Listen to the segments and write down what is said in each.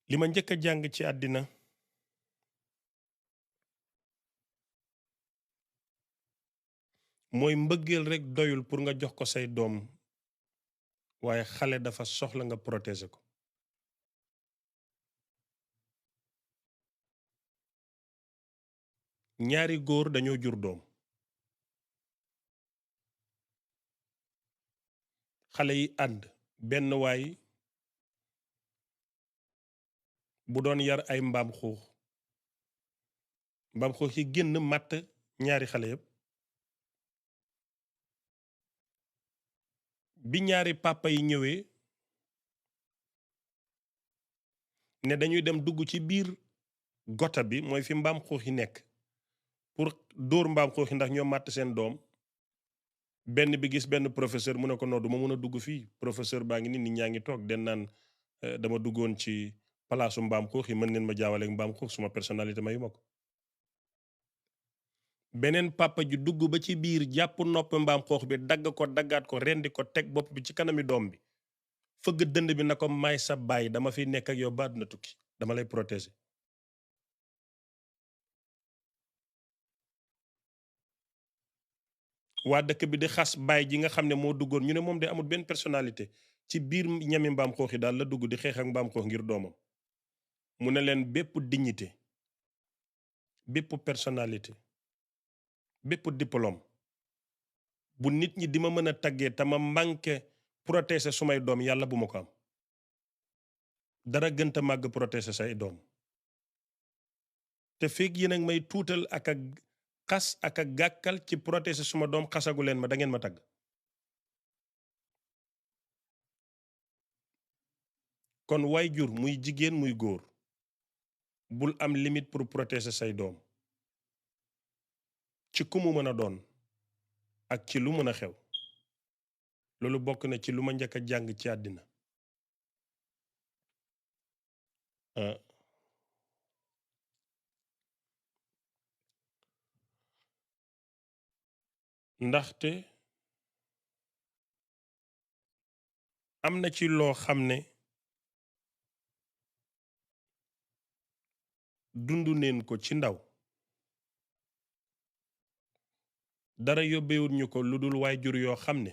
li ma njëkk a jàng ci àddina mooy mbëggeel rekk doyul pour nga jox ko say doom waaye xale dafa soxla nga protéger ko. ñaari góor dañoo jur doom xale yi ànd benn waay bu doon yar ay mbaam xuux yi génn màtt ñaari xale yépp bi ñaari papa yi ñëwee ne dañuy dem dugg ci biir gota bi mooy fi mbaam xuux yi nekk pour dóor mbaam xuux yi ndax ñoo màtt seen doom benn bi gis benn professeur mu ne ko noo du ma mën a dugg fii professeur baa ngi nit ñaa ngi toog den naan dama duggoon ci palaasu mbaam xuux yi mën neen ma jaawaleeg mbaam xuux suma personnalité mayu ma ko beneen papa ju dugg ba ci biir jàpp nopp mbaam xuux bi dagg ko daggaat ko rendi ko teg bopp bi ci kanami doom bi fëgg dënd bi na ko may sa baay dama fiy nekk ak yow ba àdduna tukki dama lay protéger. waa dëkk bi di xas baay ji nga xam ne moo duggoon ñu ne moom de amul benn personnalité ci biir ñami mbaam xuux yi daal la dugg di xeex ak mbaam xuux ngir doomam mu ne leen bépp dignité bépp personnalité bépp diplôme bu nit ñi di ma mën a taggee te ma manqué protéger sumay doom yàlla bu ma ko am dara gënta màgg protéger say doom te feeg yéen ak may tuutal ak a xas ak a gàkkal ci protéger suma doom xasagu leen ma da ngeen ma tagg kon way jur muy jigéen muy góor bul am limite pour protéger say doom ci ku mu mën a doon ak ci lu mën a xew loolu bokk na ci lu ma njëkk a jàng ci àddina ndaxte am na ci loo xam ne dundu neen ko ci ndaw dara yóbbewut ñu ko lu dul waajur yoo xam ne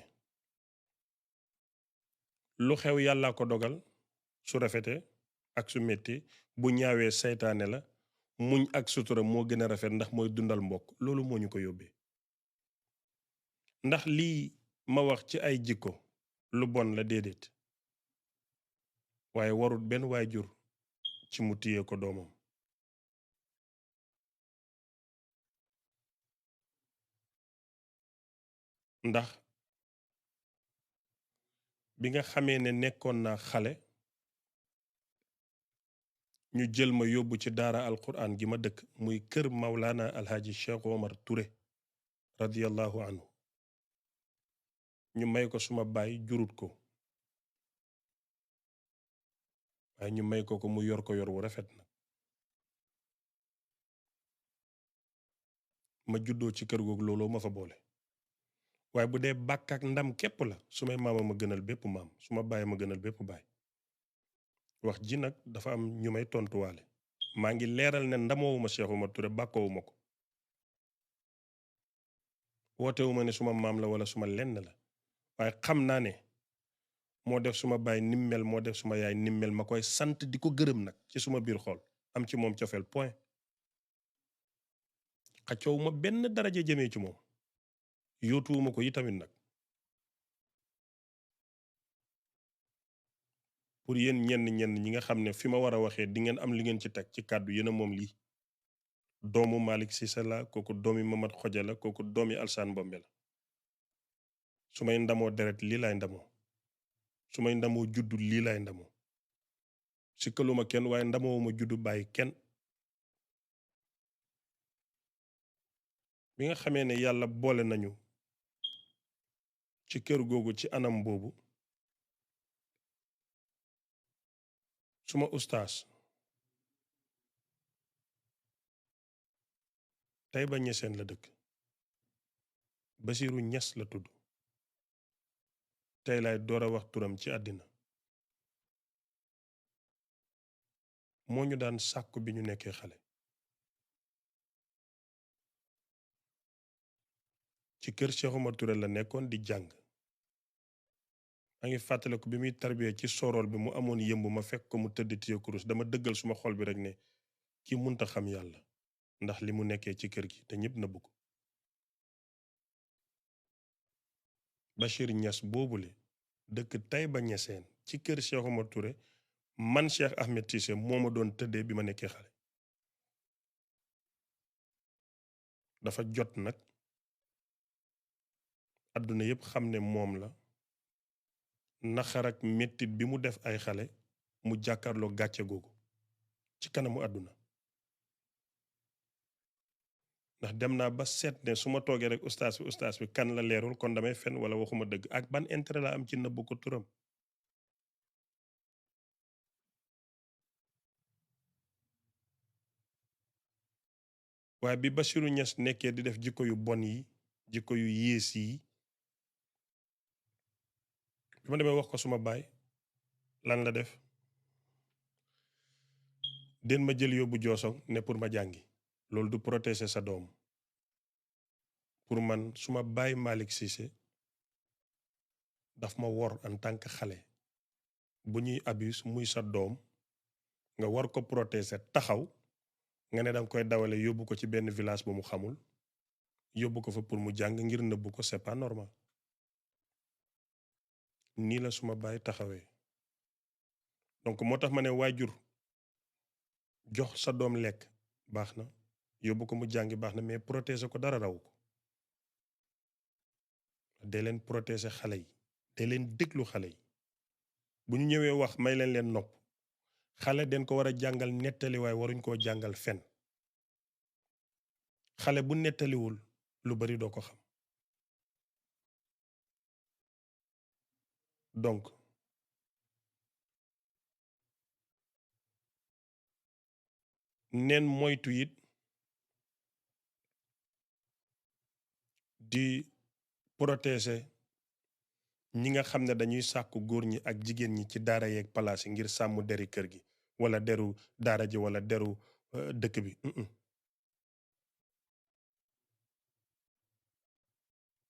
lu xew yàlla ko dogal su rafete ak su metti bu ñaawee seytaane la muñ ak sutura moo gën a rafet ndax mooy dundal mbokk loolu moo ñu ko yóbbee ndax lii ma wax ci ay jikko lu bon la déedéet waaye warut benn waajur ci mu téye ko doomam ndax bi nga xamee ne nekkoon naa xale ñu jël ma yóbbu ci daara alquran gi ma dëkk muy kër Maulana Alhaji Cheikh Omar Touré radiyallahu anhu ñu may ko suma baay jurut ko waaye ñu may ko mu yor ko yor wu rafet na ma juddoo ci kër googu looloo ma fa boole waaye bu dee bàkk ak ndam képp la su may maama ma gënal bépp maam su ma baay ma gënal bépp baay wax ji nag dafa am ñu may tontuwaale maa ngi leeral ne ndamoowuma Cheikh Omar Touré bàkkoowuma ko wootewuma ne suma maam la wala suma lenn la waaye xam naa ne moo def suma baay nimmel moo def suma yaay nimmel ma koy sant di ko gërëm nag ci suma biir xool am ci moom cofeel point xaccowuma benn daraja jëmee ci moom yóotuwuma ko yi tamit nag pour yéen ñenn ñi nga xam ne fi ma war a waxee di ngeen am li ngeen ci teg ci kàddu yéen a moom lii doomu Malick Cissé la kooku doomi Mamad Xoja la kooku doomi Alsaan Mbombe la su may ndamoo deret lii laay ndamoo su may ndamoo juddu lii laay ndamoo sikkaluma kenn waaye ndamoowuma juddu bàyyi kenn bi nga xamee ne yàlla boole nañu ci kër googu ci anam boobu suma ustaas Tayba Ñaseen la dëkk Basiiru Ñas la tudd tey laay door a wax turam ci àddina moo ñu daan sàkku bi ñu nekkee xale ci kër Cheikh Oumar Touré la nekkoon di jàng maa ngi fàttaliku bi muy tarbiyee ci soroor bi mu amoon yëmb ma fekk ko mu tëdd téye kurus dama dëggal suma xol bi rek ne ki munta xam yàlla ndax li mu nekkee ci kër gi te ñëpp nëbbu ko Bachir Niass boobule dëkk Taïba Niassène ci kër Cheikh Oumar Touré man Cheikh Ahmed Cissé moo ma doon tëddee bi ma nekkee xale dafa jot nag àdduna yépp xam ne moom la naxar ak mettit bi mu def ay xale mu jàkkaarloo gàcce googu ci kanamu àdduna ndax dem naa ba seet ne su ma toogee rek ustaas bi kan la leerul kon damay fen wala waxuma dëgg ak ban intérêt la am ci nëbb ko turam waaye bi Bassirou Niass nekkee di def jikko yu bon yi jikko yu yées yi bi ma demee wax ko suma baay lan la def den ma jël yóbbu joosong ne pour ma jàngi loolu du protéger sa doom pour man suma baay Malick Cissé daf ma wor en tant que xale bu ñuy abuse muy sa doom nga war ko protéger taxaw nga ne danga koy dawale yóbbu ko ci benn village bu mu xamul yóbbu ko fa pour mu jàng ngir nëbbu ko c'est pas normal nii la suma baay taxawee donc moo tax ma ne waajur jox sa doom lekk baax na yóbbu ko mu jàngi baax na mais protéger ko dara raw ko dee leen protéger xale yi dee leen déglu xale yi bu ñu ñëwee wax may leen nopp xale den ko war a jàngal nettali waaye waruñ koo jàngal fen xale bu nettaliwul lu bari doo ko xam donc neen moytu it di protéger ñi nga xam ne dañuy sàkku góor ñi ak jigéen ñi ci daara yeeg palaas yi ngir sàmm deri kër gi wala deru daara ji wala deru dëkk bi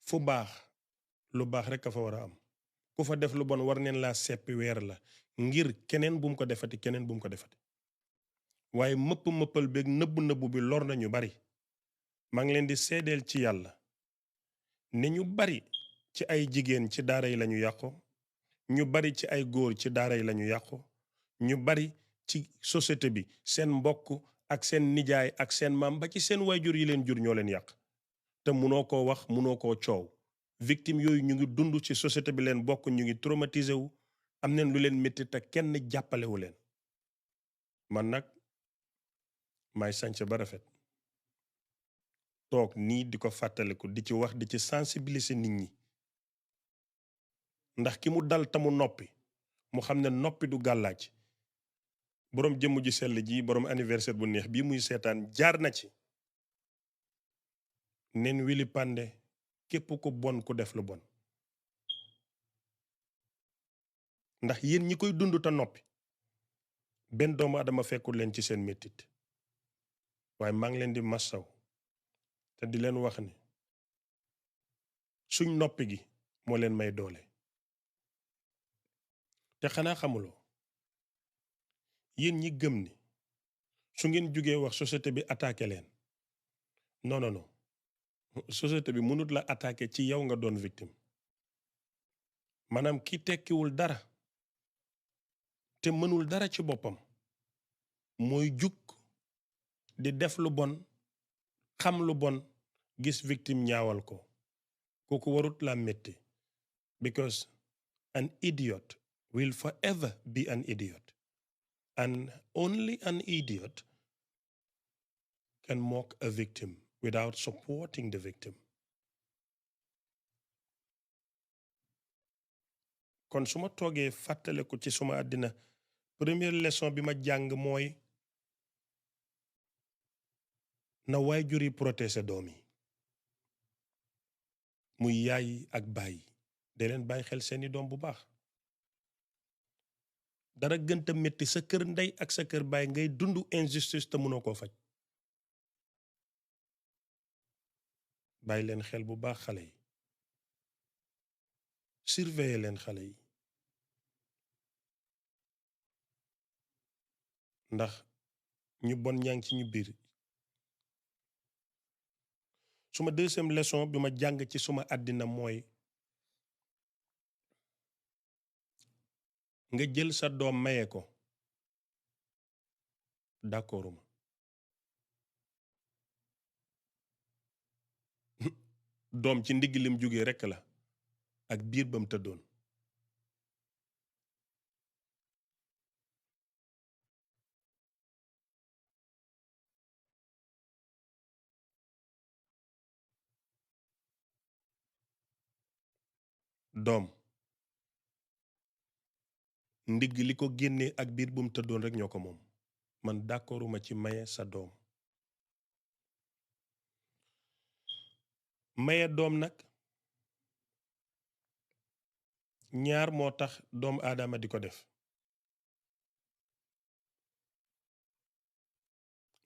fu baax lu baax rek a fa war a am ku fa def lu bon war neen laa seppi weer la ngir keneen bu mu ko defati keneen bu mu ko defati waaye mëppal beeg nëbbu bi lor nañu bari maa ngi leen di seedeel ci yàlla ne ñu bari ci ay jigéen ci daara yi lañu yàqu ñu bari ci ay góor ci daara yi lañu yàqu ñu bari ci société bi seen mbokk ak seen nijaay ak seen maam ba ci seen waajur yi leen jur ñoo leen yàq te munoo koo wax munoo koo coow victime yooyu ñu ngi dund ci société bi leen bokk ñu ngi traumatisé wu am neen lu leen métti te kenn jàppalewu leen man nag may sànc ba rafet toog nii di ko fàttaliku di ci wax di ci sensibiliser nit ñi ndax ki mu dal te mu noppi mu xam ne noppi du gàllaaj boroom jëmm ji sell ji boroom anniversaire bu neex bii muy seetaan jaar na ci neen wili pande képp ku bon ku def lu bon ndax yéen ñi koy dund te noppi benn doomu adama fekkul leen ci seen mettit waaye maa ngi leen di massaw te di leen wax ne suñ noppi gi moo leen may doole te xanaa xamuloo yéen ñi gëm ni su ngeen jógee wax société bi attaqué leen non société bi mënut la attaqué ci yow nga doon victime maanaam ki tekkiwul dara te mënul dara ci boppam mooy jug di def lu bon xam lu bon gis victime ñaawal ko kooku warut la metti because an idiot will forever be an idiot and only an idiot can mock a victim without supporting the victim. kon su ma toogee fàttale ko ci suma àddina première leçon bi ma jàng mooy na waajur yi protéger doom yi muy yaay ak baay de leen bàyyi xel seeni doom bu baax dara gënta métti sa kër ndey ak sa kër baay ngay dund injustice te mënoo koo faj. bàyyi leen xel bu baax xale yi, surveiller leen xale yi, ndax ñu bon ñaa ngi ci ñu biir. suma deuxième leçon bi ma jàng ci suma àddina mooy nga jël sa doom maye ko d'accorduma doom ci ndigg lim jógee rekk la ak biir bam tëddoon. doom ndigg li ko génnee ak biir bum tëddoon rek ñoo ko moom. man d'accorduma ci maye sa doom. maye doom nag ñaar moo tax doomu aadama di ko def.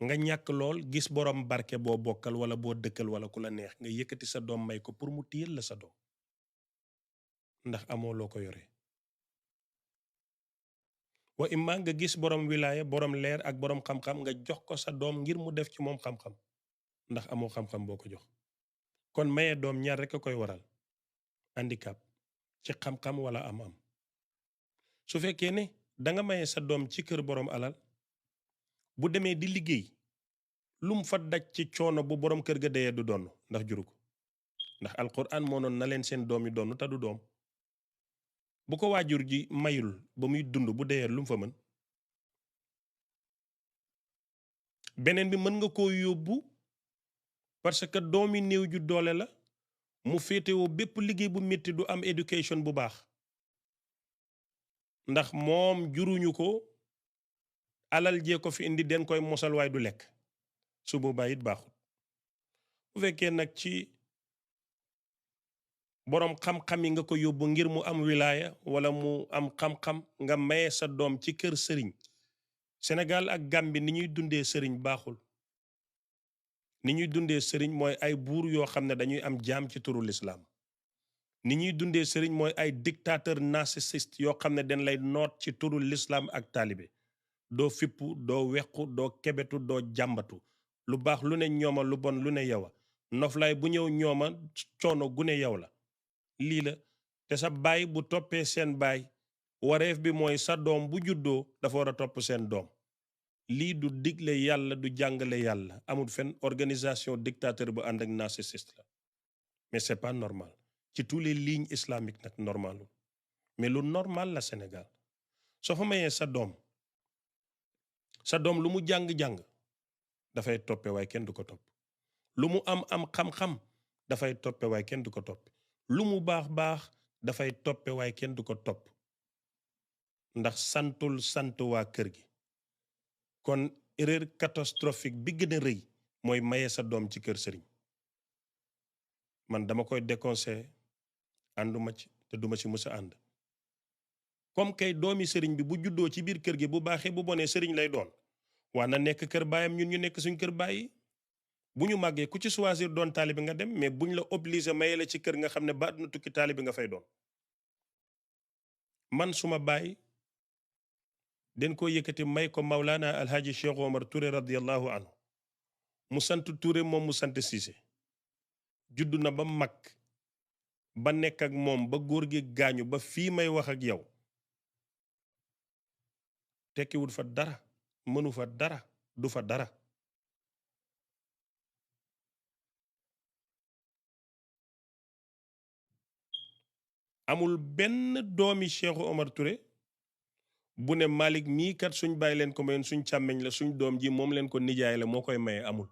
nga ñàkk lool gis borom barke boo bokkal wala boo dëkkal wala ku la neex nga yëkkati sa doom may ko pour mu téyel la sa doom ndax amoo loo ko yore. wa imma nga gis borom wilaaya borom leer ak borom xam-xam nga jox ko sa doom ngir mu def ci moom xam-xam ndax amoo xam-xam boo ko jox. kon maye doom ñaar rekk a koy waral handicap ci xam-xam wala am-am. su fekkee ne danga maye sa doom ci kër borom alal bu demee di liggéey lum fa daj ci coono bu borom kër ga deyee du donn ndax juru ko ndax alquran moo noon na leen seen doom yi donn te du doom. bu ko waajur ji mayul ba muy dund bu deyee lum fa mën. beneen bi mën nga koo yóbbu parce que doomi néew ju doole la mu féetewoo bépp liggéey bu metti du am éducation bu baax ndax moom juruñu ko alal jee ko fi indi den koy mosal waaye du lekk su boobaa it baaxul. bu fekkee nag ci boroom xam-xam yi nga ko yóbbu ngir mu am wilaaya wala mu am xam-xam nga maye sa doom ci kër sëriñ. Sénégal ak Gambie ni ñuy dundee sëriñ baaxul. ni ñuy dundee sëriñ mooy ay buur yoo xam ne dañuy am jaam ci turu lislaam. ni ñuy dundee sëriñ mooy ay dictateur narcissiste yoo xam ne dañ lay noot ci turu lislaam ak taalibe. doo fippu doo wequ doo kebetu doo jàmbatu lu baax lu ne ñooma lu bon lu ne yowa noflaay bu ñëw ñooma coono gu ne yow la. lii la te sa baay bu toppee seen baay wareef bi mooy sa doom bu juddoo dafa war a topp seen doom. lii du digle yàlla du jàngale yàlla amul fenn organisation dictateur bu ànd ak narcissiste la mais c'est pas normal ci tous les lignes islamiques nag normalul mais lu normal la Sénégal. soo fa mayee sa doom lu mu jàng-jàng dafay toppe waaye kenn du ko topp. lu mu am xam-xam dafay toppe waaye kenn du ko topp. lu mu baax dafay toppe waaye kenn du ko topp ndax santul sant waa kër gi. kon erreur catastrophique bi gën a rëy mooy maye sa doom ci kër sëriñ. man dama koy déconseillé ànduma ci te duma ci musa ànd. comme kay doomi sëriñ bi bu juddoo ci biir kër gi bu baaxee bu bonee sëriñ lay doon waa na nekk kër baayam ñun ñu nekk suñ kër bàyyi. bu ñu màggee ku ci choisir doon taalibi nga dem mais buñ la obligé maye la ci kër nga xam ne ba na tukki taalibi nga fay doon. man suma baay den koo yëkkati may ko Mawlana Alhaji Cheikh Omar Touré radiyallahu anhu mu sant Touré moom mu sant Cissé. juddu na ba mag ba nekk ak moom ba góor gi gaañu ba fii may wax ak yow tekkiwul fa dara mënu fa dara du fa dara. amul benn doomi Cheikh Omar Touré bu ne Malick mii kat suñ bàyyi leen ko mayoon suñ càmmeñ la suñ doom ji moom leen ko nijaay la moo koy maye amul.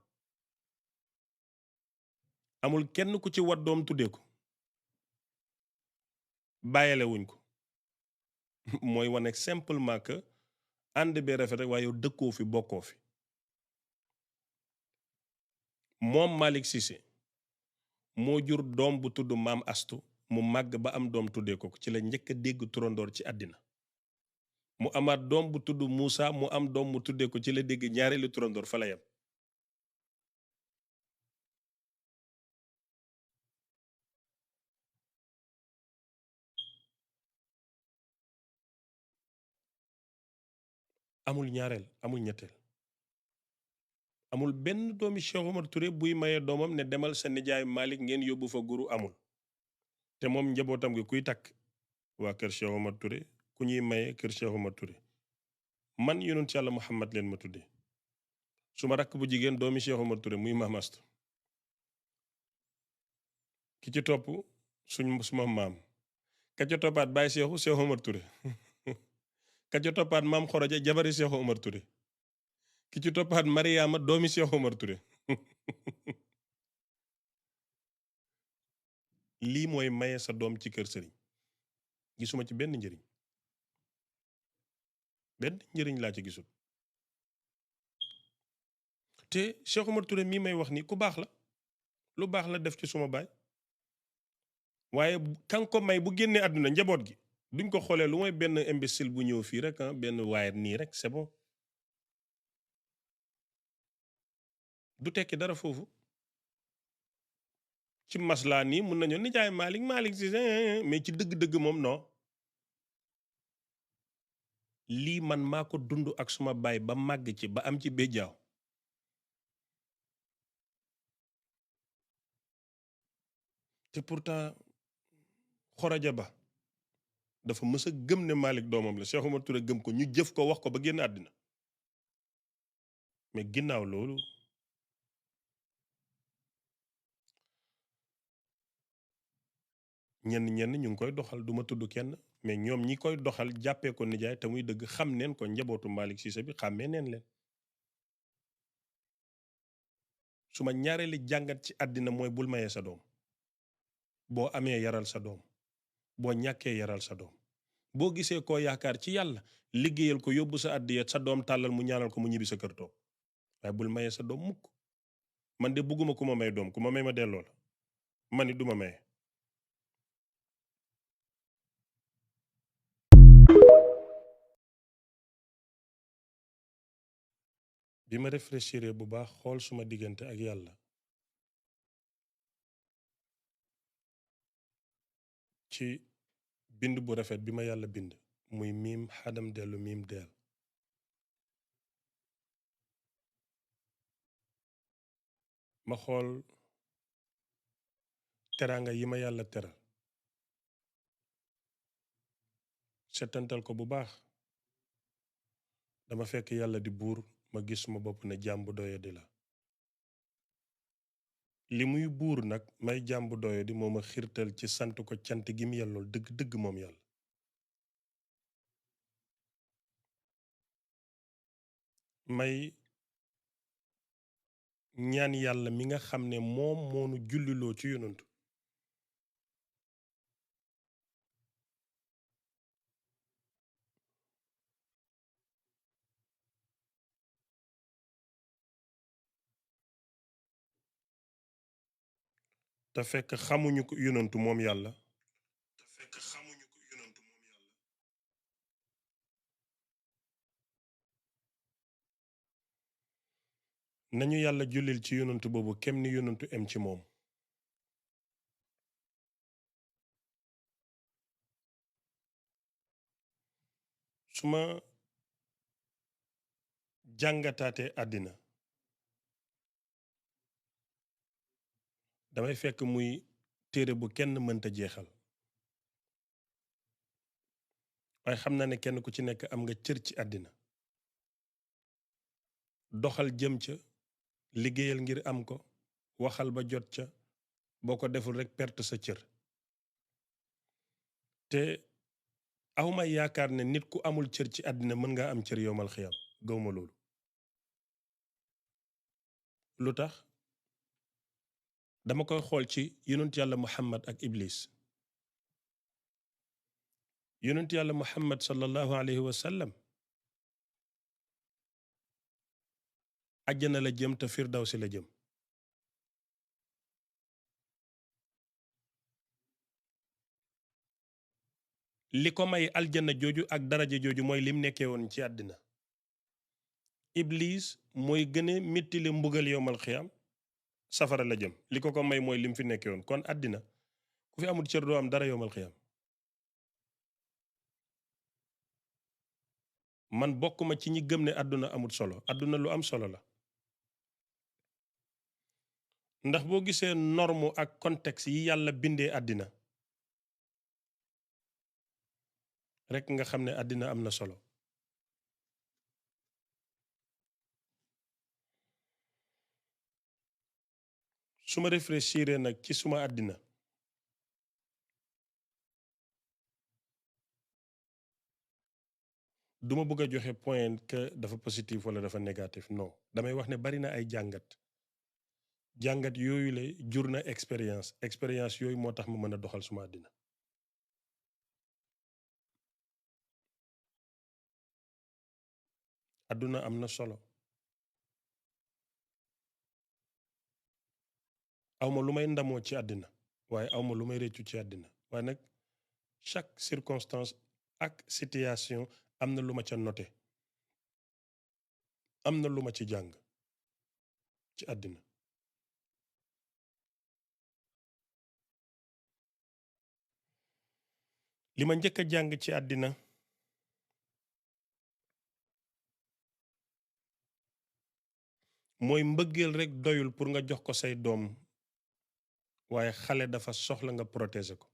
amul kenn ku ci wat doom tuddee ko bàyyale wuñ ko mooy wane simplement que ànd bee rafet rek waaye yow dëkkoo fi bokkoo fi. moom Malick Cissé moo jur doom bu tudd maam astu mu màgg ba am doom tuddee ko ci la njëkk a dégg turandoor ci àddina mu amaat doom bu tudd Moussa mu am doom mu tuddee ko ci la dégg ñaareelu turandoor fa la yem. amul ñaareel amul ñetteel amul benn doomi Cheikh Omar Touré buy maye doomam ne demal sa nijaay Malick ngeen yóbbu fa guru amul. te moom njabootam gi kuy takk waa kër Cheikh Omar Touré ku ñuy maye kër Cheikh Omar Touré man yonent yàlla Muhammad leen ma tuddee su ma rakk bu jigéen doomi Cheikh Omar Touré muy Maam Astu ki ci topp suma maam ka ca toppaat Baye Cheikhou Cheikh Omar Touré ka ca toppaat maam Xoroja jabari Cheikh Omar Touré ki ci toppaat Mariama doomi Cheikh Omar Touré lii mooy maye sa doom ci kër sëriñ gisuma ci benn njëriñ laa ci gisul te Cheikh Omar Touré mii may wax nii ku baax la lu baax la def ci suma baay waaye kan ko may bu génnee àdduna njaboot gi duñ ko xoolee lu mooy benn imbécile bu ñëw fii rek benn waaye nii rek c'est bon du tekki dara foofu ci maslaa nii mun nañu nijaay Malick si mais ci dëgg-dëgg moom non lii man maa ko dund ak suma baay ba màgg ci ba am ci béjjaaw te pourtant Xoroja Ba dafa mës a gëm ne Malick doomam la Cheikh Omar Touré gëm ko ñu jëf ko wax ko ba génn àddina mais ginnaaw loolu ñenn ñu ngi koy doxal duma tudd kenn mais ñoom ñi koy doxal jàppee ko nijaay te muy dëgg xam neen ko njabootu Malick Cissé bi xàmmee neen leen su ma ñaareeli jàngat ci àddina mooy bul mayee sa doom boo amee yaral sa doom boo ñàkkee yaral sa doom boo gisee koo yaakaar ci yàlla liggéeyal ko yóbbu sa àddiya sa doom tàllal mu ñaanal ko mu ñibbi sa kër toog waaye bul mayee sa doom mukk man de bugguma ku ma may doom ku ma may ma delloo la man it du ma maye bi ma réfléchir bu baax xool suma diggante ak yàlla ci bind bu rafet bi ma yàlla bind muy miim xadam dellu miim deel ma xool teraanga yi ma yàlla teral setantal ko bu baax dama fekk yàlla di buur ma gis suma bopp ne jàmbu doyadi la li muy buur nag may jàmbu doyadi moo ma xirtal ci sant ko cant gi mu yellool dëgg dëgg moom yàlla may ñaan yàlla mi nga xam ne moom moonu julliloo ci yonantu te fekk xamuñu ko yonantu moom yàlla nañu yàlla jullil ci yonantu boobu kem ni yonantu em ci moom su ma jàngataate àddina damay fekk muy téere bu kenn mënta jeexal waaye xam naa ne kenn ku ci nekk am nga cër ci àddina doxal jëm ca liggéeyal ngir am ko waxal ba jot ca boo ko deful rekk perte sa cër te awma yaakaar ne nit ku amul cër ci àddina mën nga am cër yowmal xiyam gawma loolu lu tax dama koy xool ci yonent yàlla muhammad ak iblis yonent yàlla muhammad sallallahu alayhi wa sallam àjjana la jëm te firdawsi la jëm li ko may aljanna jooju ak daraja jooju mooy lim nekkee woon ci àddina. Iblis mooy gën a méttile mbugal yowmal xiyaam safara la jëm li ko may mooy lim fi nekkee woon kon àddina ku fi amul cër doo am dara yowmal xiyaam. man bokkuma ci ñi gëm ne àdduna amul solo àdduna lu am solo la. ndax boo gisee norme ak contexte yi yàlla bindee àddina rekk nga xam ne àddina am na solo. su ma réfléchir nag ci suma àddina duma bëgg a joxe point que dafa positif wala dafa négatif non damay wax ne bari na ay jàngat yooyu la jur na expérience yooyu moo tax ma mën a doxal suma àddina. àdduna am na solo awma lu may ndamoo ci àddina waaye awma lu may réccu ci àddina waaye nag chaque circonstance ak situation am na lu ma ca noté am na lu ma ci jàng ci àddina. li ma njëkk a jàng ci àddina mooy mbëggeel rekk doyul pour nga jox ko say doom waaye xale dafa soxla nga protéger ko.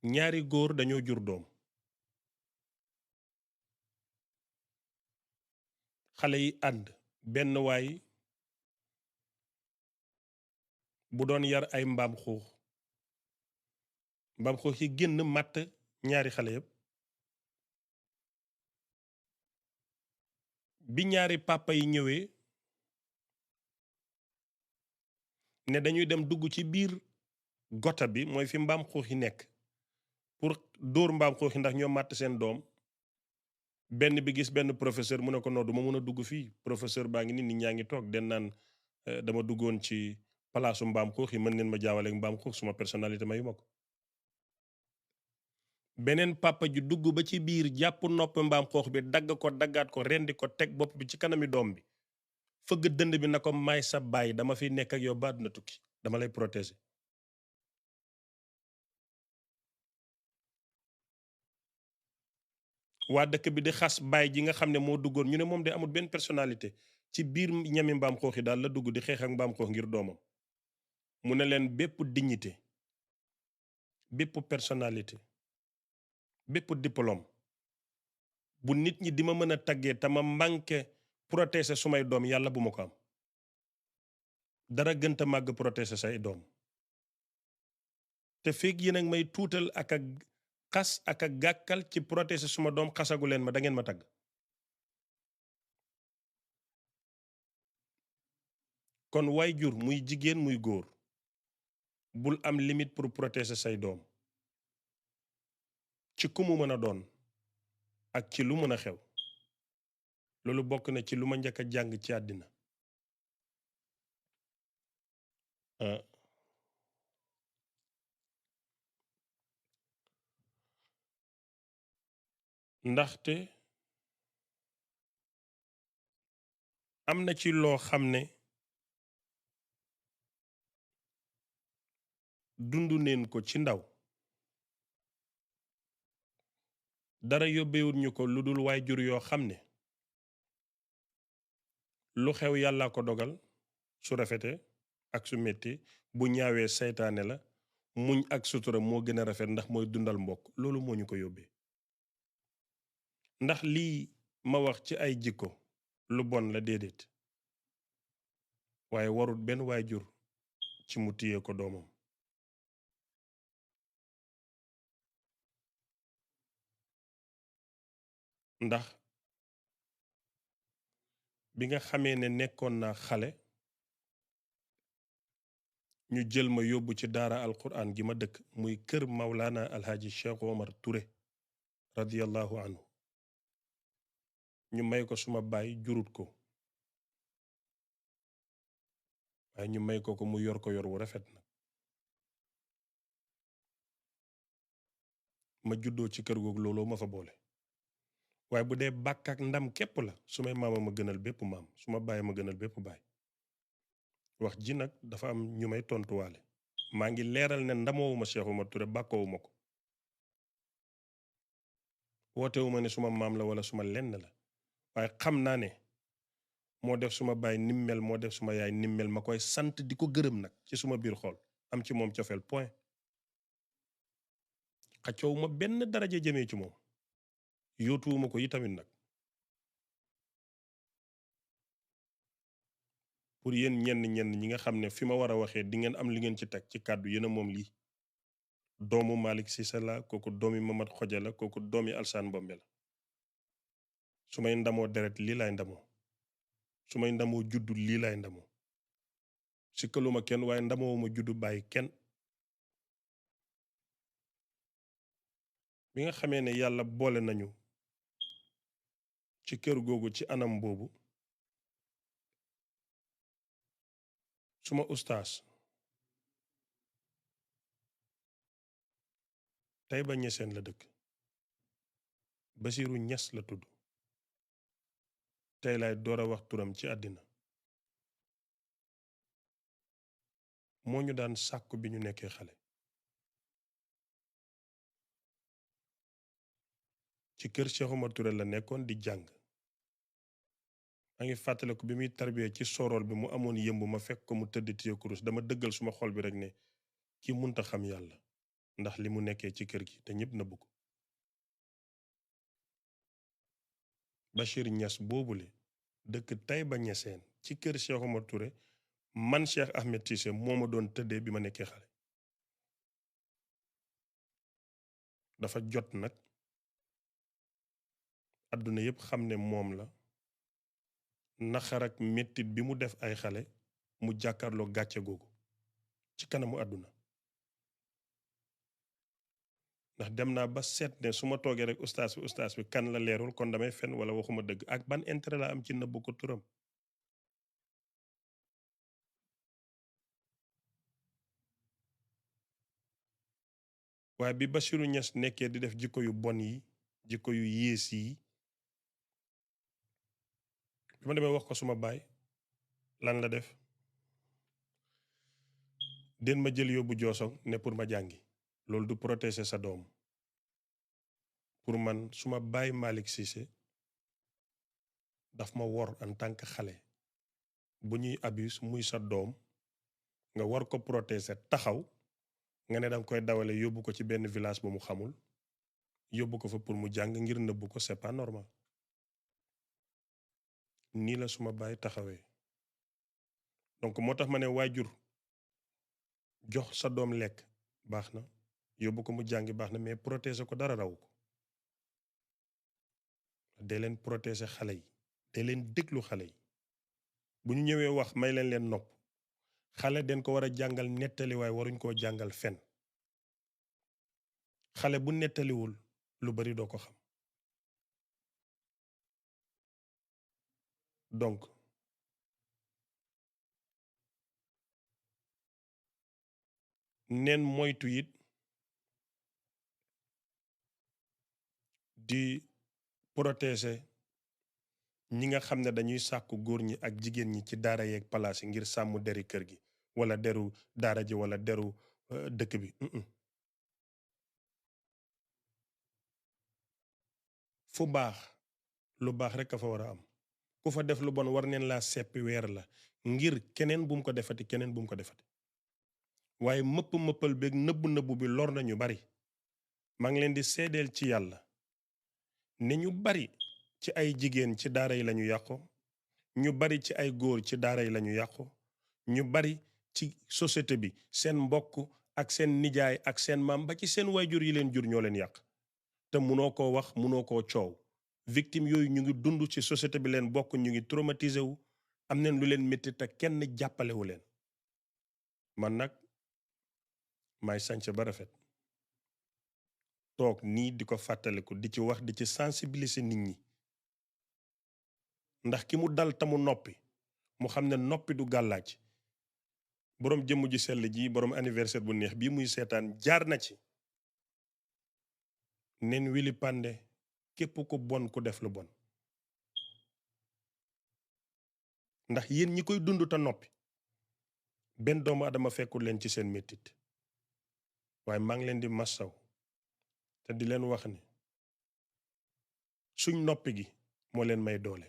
ñaari góor dañoo jur doom xale yi ànd benn waay bu doon yar ay mbaam xuux yi génn màtt ñaari xale yépp bi ñaari papa yi ñëwee ne dañuy dem dugg ci biir gota bi mooy fi mbaam xuux yi nekk pour dóor mbaam xuux yi ndax ñoo màtt seen doom benn bi gis benn professeur mu ne ko noo du ma mën a dugg fii professeur baa ngi nit ñaa ngi toog den naan dama duggoon ci palaasu mbaam xuux yi mën ngeen ma jaawaleek mbaam xuux suma personnalité mayu ma ko. beneen papa ju dugg ba ci biir jàpp nopp mbaam xuux bi dagg ko daggaat ko rendi ko teg bopp bi ci kanami doom bi fëgg dënd bi na ko may sa baay dama fi nekk ak yow ba àdduna tukki dama lay protéger. waa dëkk bi di xas baay ji nga xam ne moo duggoon ñu ne moom de amul benn personnalité ci biir ñami mbaam xoox yi daal la dugg di xeex ak mbaam xoox ngir doomam mu ne leen bépp dignité bépp personnalité bépp diplôme bu nit ñi di ma mën a taggee te ma manqué protéger sumay doom yàlla bu ma ko am dara gënta màgg protéger say doom te feeg yéen ak may tuutal ak a xas ak a gàkkal ci protéger suma doom xasagu leen ma da ngeen ma tagg. kon way jur muy jigéen muy góor bul am limite pour protéger say doom ci ku mu mën a doon ak ci lu mën a xew loolu bokk na ci lu ma njëkk a jàng ci àddina. ndaxte am na ci loo xam ne dundu neen ko ci ndaw dara yóbbewut ñu ko lu dul waajur yoo xam ne lu xew yàlla ko dogal su rafete ak su metti bu ñaawee seytaane la muñ ak sutura moo gën a rafet ndax mooy dundal mbokk loolu moo ñu ko yóbbee. ndax lii ma wax ci ay jikko lu bon la déedéet waaye warut benn waajur ci mu téye ko doomam. ndax bi nga xamee ne nekkoon naa xale ñu jël ma yóbbu ci daara alquran gi ma dëkk muy kër Maulana Alhaji Cheikh Omar Touré radiyallahu anhu ñu may ko suma baay jurut ko waaye ñu may ko mu yor ko yor wu rafet nag. ma juddoo ci kër googu looloo ma fa boole. waaye bu dee bàkk ak ndam képp la su may maama ma gënal bépp maam su ma bàyyi ma gënal bépp baay. wax ji nag dafa am ñu may tontuwaale. maa ngi leeral ne ndamoowuma Cheikh Oumar Touré bàkkoowuma ko. wootewuma ne suma maam la wala suma lenn la. waaye xam naa ne moo def suma baay nim mel moo def suma yaay nim mel ma koy sant di ko gërëm nag ci suma biir xol am ci moom cofeel point. xaccowuma benn daraja jëmee ci moom. yóotuwuma ko yi tamit nag. pour yéen ñenn ñi nga xam ne fi ma war a waxee di ngeen am li ngeen ci teg ci kàddu yéen a moom lii. doomu Malick Cissé la kooku doomi Mamad Xoja la kooku doomi Alsaan Mbombe la. su may ndamoo deret lii laay ndamoo. su may ndamoo juddu lii laay ndamoo. sikkaluma kenn waaye ndamoo ma juddu bàyyi kenn. bi nga xamee ne yàlla boole nañu ci kër googu ci anam boobu suma ustaas Tayba Ñaseen la dëkk Basiiru Ñas la tudd tey laay door a wax turam ci àddina moo ñu daan sàkku bi ñu nekkee xale ci kër Cheikh Oumar Touré la nekkoon di jàng maa ngi fàttaliku bi muy tarbiyee ci sorool bi mu amoon yëmb ma fekk ko mu tëdd téye kurus dama dëggal suma xol bi rek ne ki munta xam yàlla ndax li mu nekkee ci kër gi te ñépp nëbbu ko Bachir Ñas boobule dëkk Tayba Ñaseen ci kër Cheikh Oumar Touré man Cheikh Ahmed Cissé moo ma doon tëddee bi ma nekkee xale dafa jot nag àdduna yépp xam ne moom la naxar ak mettit bi mu def ay xale mu jàkkaarloo gàcce googu ci kanamu àdduna ndax dem naa ba seet ne su ma toogee rek ustaas bi kan la leerul kon damay fen wala waxuma dëgg ak ban intérêt la am ci nëbb ko turam waaye bi Basiru Ñas nekkee di def jikko yu bon yi jikko yu yées yi bi ma demee wax ko suma baay lan la def den ma jël yóbbu Joosong ne pour ma jàngi loolu du protéger sa doom pour man suma baay Malick Cissé daf ma wor en tant que xale bu ñuy abus muy sa doom nga war ko protéger taxaw nga ne danga koy dawale yóbbu ko ci benn village bu mu xamul yóbbu ko fa pour mu jàng ngir nëbbu ko c'est pas normal nii la suma baay taxawee donc moo tax ma ne waajur jox sa doom lekk baax na yóbbu ko mu jàngi baax na mais protéger ko dara raw ko dee leen protéger xale yi dee leen déglu xale yi bu ñu ñëwee wax may leen nopp xale den ko war a jàngal nettali waaye waruñ koo jàngal fen xale bu nettaliwul lu bari doo ko xam donc neen moytu it di protéger ñi nga xam ne dañuy sàkku góor ñi ak jigéen ñi ci daara yeeg palaas yi ngir sàmm deri kër gi wala deru daara ji wala deru dëkk bi fu baax lu baax rek a fa war a am ku fa def lu bon war neen laa seppi weer la ngir keneen bu mu ko defati keneen bu mu ko defati waaye mëppal beeg nëbbu bi lor nañu bari maa ngi leen di seedeel ci yàlla ne ñu bari ci ay jigéen ci daara yi lañu yàqu ñu bari ci ay góor ci daara yi lañu yàqu ñu bari ci société bi seen mbokk ak seen nijaay ak seen maam ba ci seen waajur yi leen jur ñoo leen yàq te munoo koo wax munoo koo coow victime yooyu ñu ngi dund ci société bi leen bokk ñu ngi traumatisé wu am neen lu leen métti te kenn jàppalewu leen man nag may sànc ba rafet toog nii di ko fàttaliku di ci wax di ci sensibiliser nit ñi ndax ki mu dal tamu noppi mu xam ne noppi du gàllaaj boroom jëmm ji sell ji boroom anniversaire bu neex bii muy seetaan jaar na ci nen wili pande képp ku bon ku def lu bon ndax yéen ñi koy dund te noppi benn doomu adama fekkul leen ci seen mettit waaye maa ngi leen di massaw te di leen wax ni suñ noppi gi moo leen may doole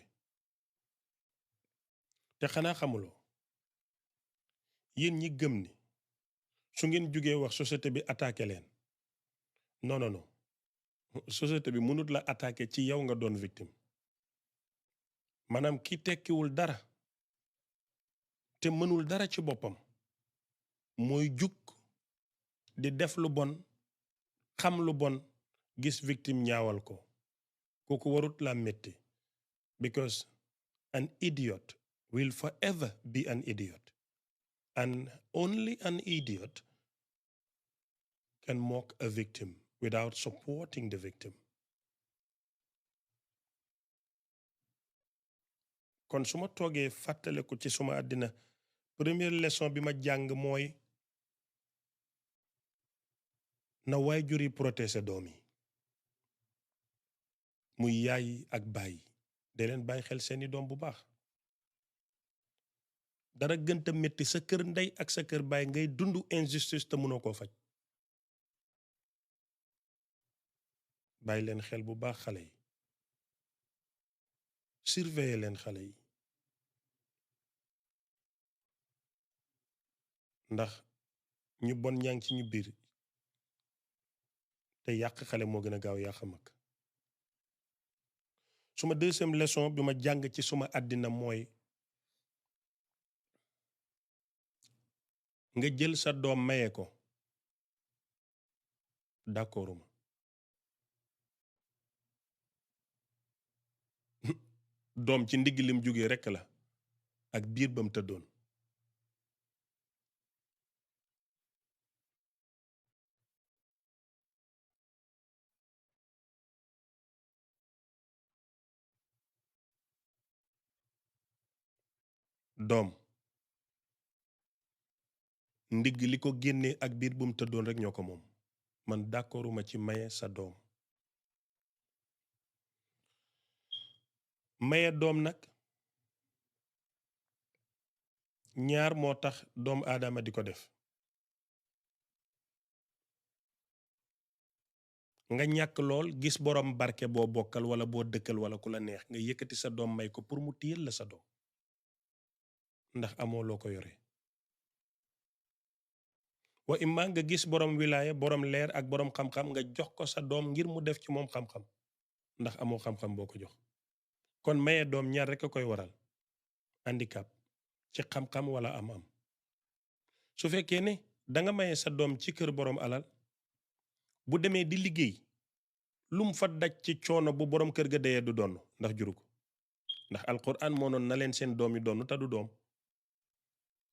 te xanaa xamuloo yéen ñi gëm ni su ngeen jógee wax société bi attaqué leen non non non société bi mënut la attaqué ci yow nga doon victime maanaam ki tekkiwul dara te mënul dara ci boppam mooy jug di def lu bon xam lu bon gis victime ñaawal ko kooku warut la metti because an idiot will forever be an idiot and only an idiot can mock a victim without supporting the victim. kon su ma toogee fàttaliku ci suma àddina première leçon bi ma jàng mooy na waajur yi protéger doom yi muy yaay ak baay de leen bàyyi xel seeni doom bu baax dara gënta metti sa kër ndey ak sa kër baay ngay dund injustice te mënoo koo faj bàyyi leen xel bu baax xale yi surveiller leen xale yi ndax ñu bon ñaa ngi ci ñu biir te yàq xale moo gën a gaaw yàq mag suma deuxième leçon bi ma jàng ci suma àddina mooy nga jël sa doom maye ko d'accorduma doom ci ndigg lim jógee rekk la ak biir bam tëddoon doom ndigg li ko génnee ak biir bu mu tëddoon rek ñoo ko moom man d'accorduma ci maye sa doom maye doom nag ñaar moo tax doomu aadama di ko def nga ñàkk lool gis borom barke boo bokkal wala boo dëkkal wala ku la neex nga yëkkati sa doom may ko pour mu téyel la sa doom ndax amoo loo ko yore wa imma nga gis borom wilaaya borom leer ak borom xam-xam nga jox ko sa doom ngir mu def ci moom xam-xam ndax amoo xam-xam boo ko jox kon maye doom ñaar rekk a koy waral handicap ci xam-xam wala am-am su fekkee ne danga maye sa doom ci kër borom alal bu demee di liggéey lum fa daj ci coono bu borom kër ga deyee du donn ndax juru ko ndax alquran moo noon na leen seen doom yi donn te du doom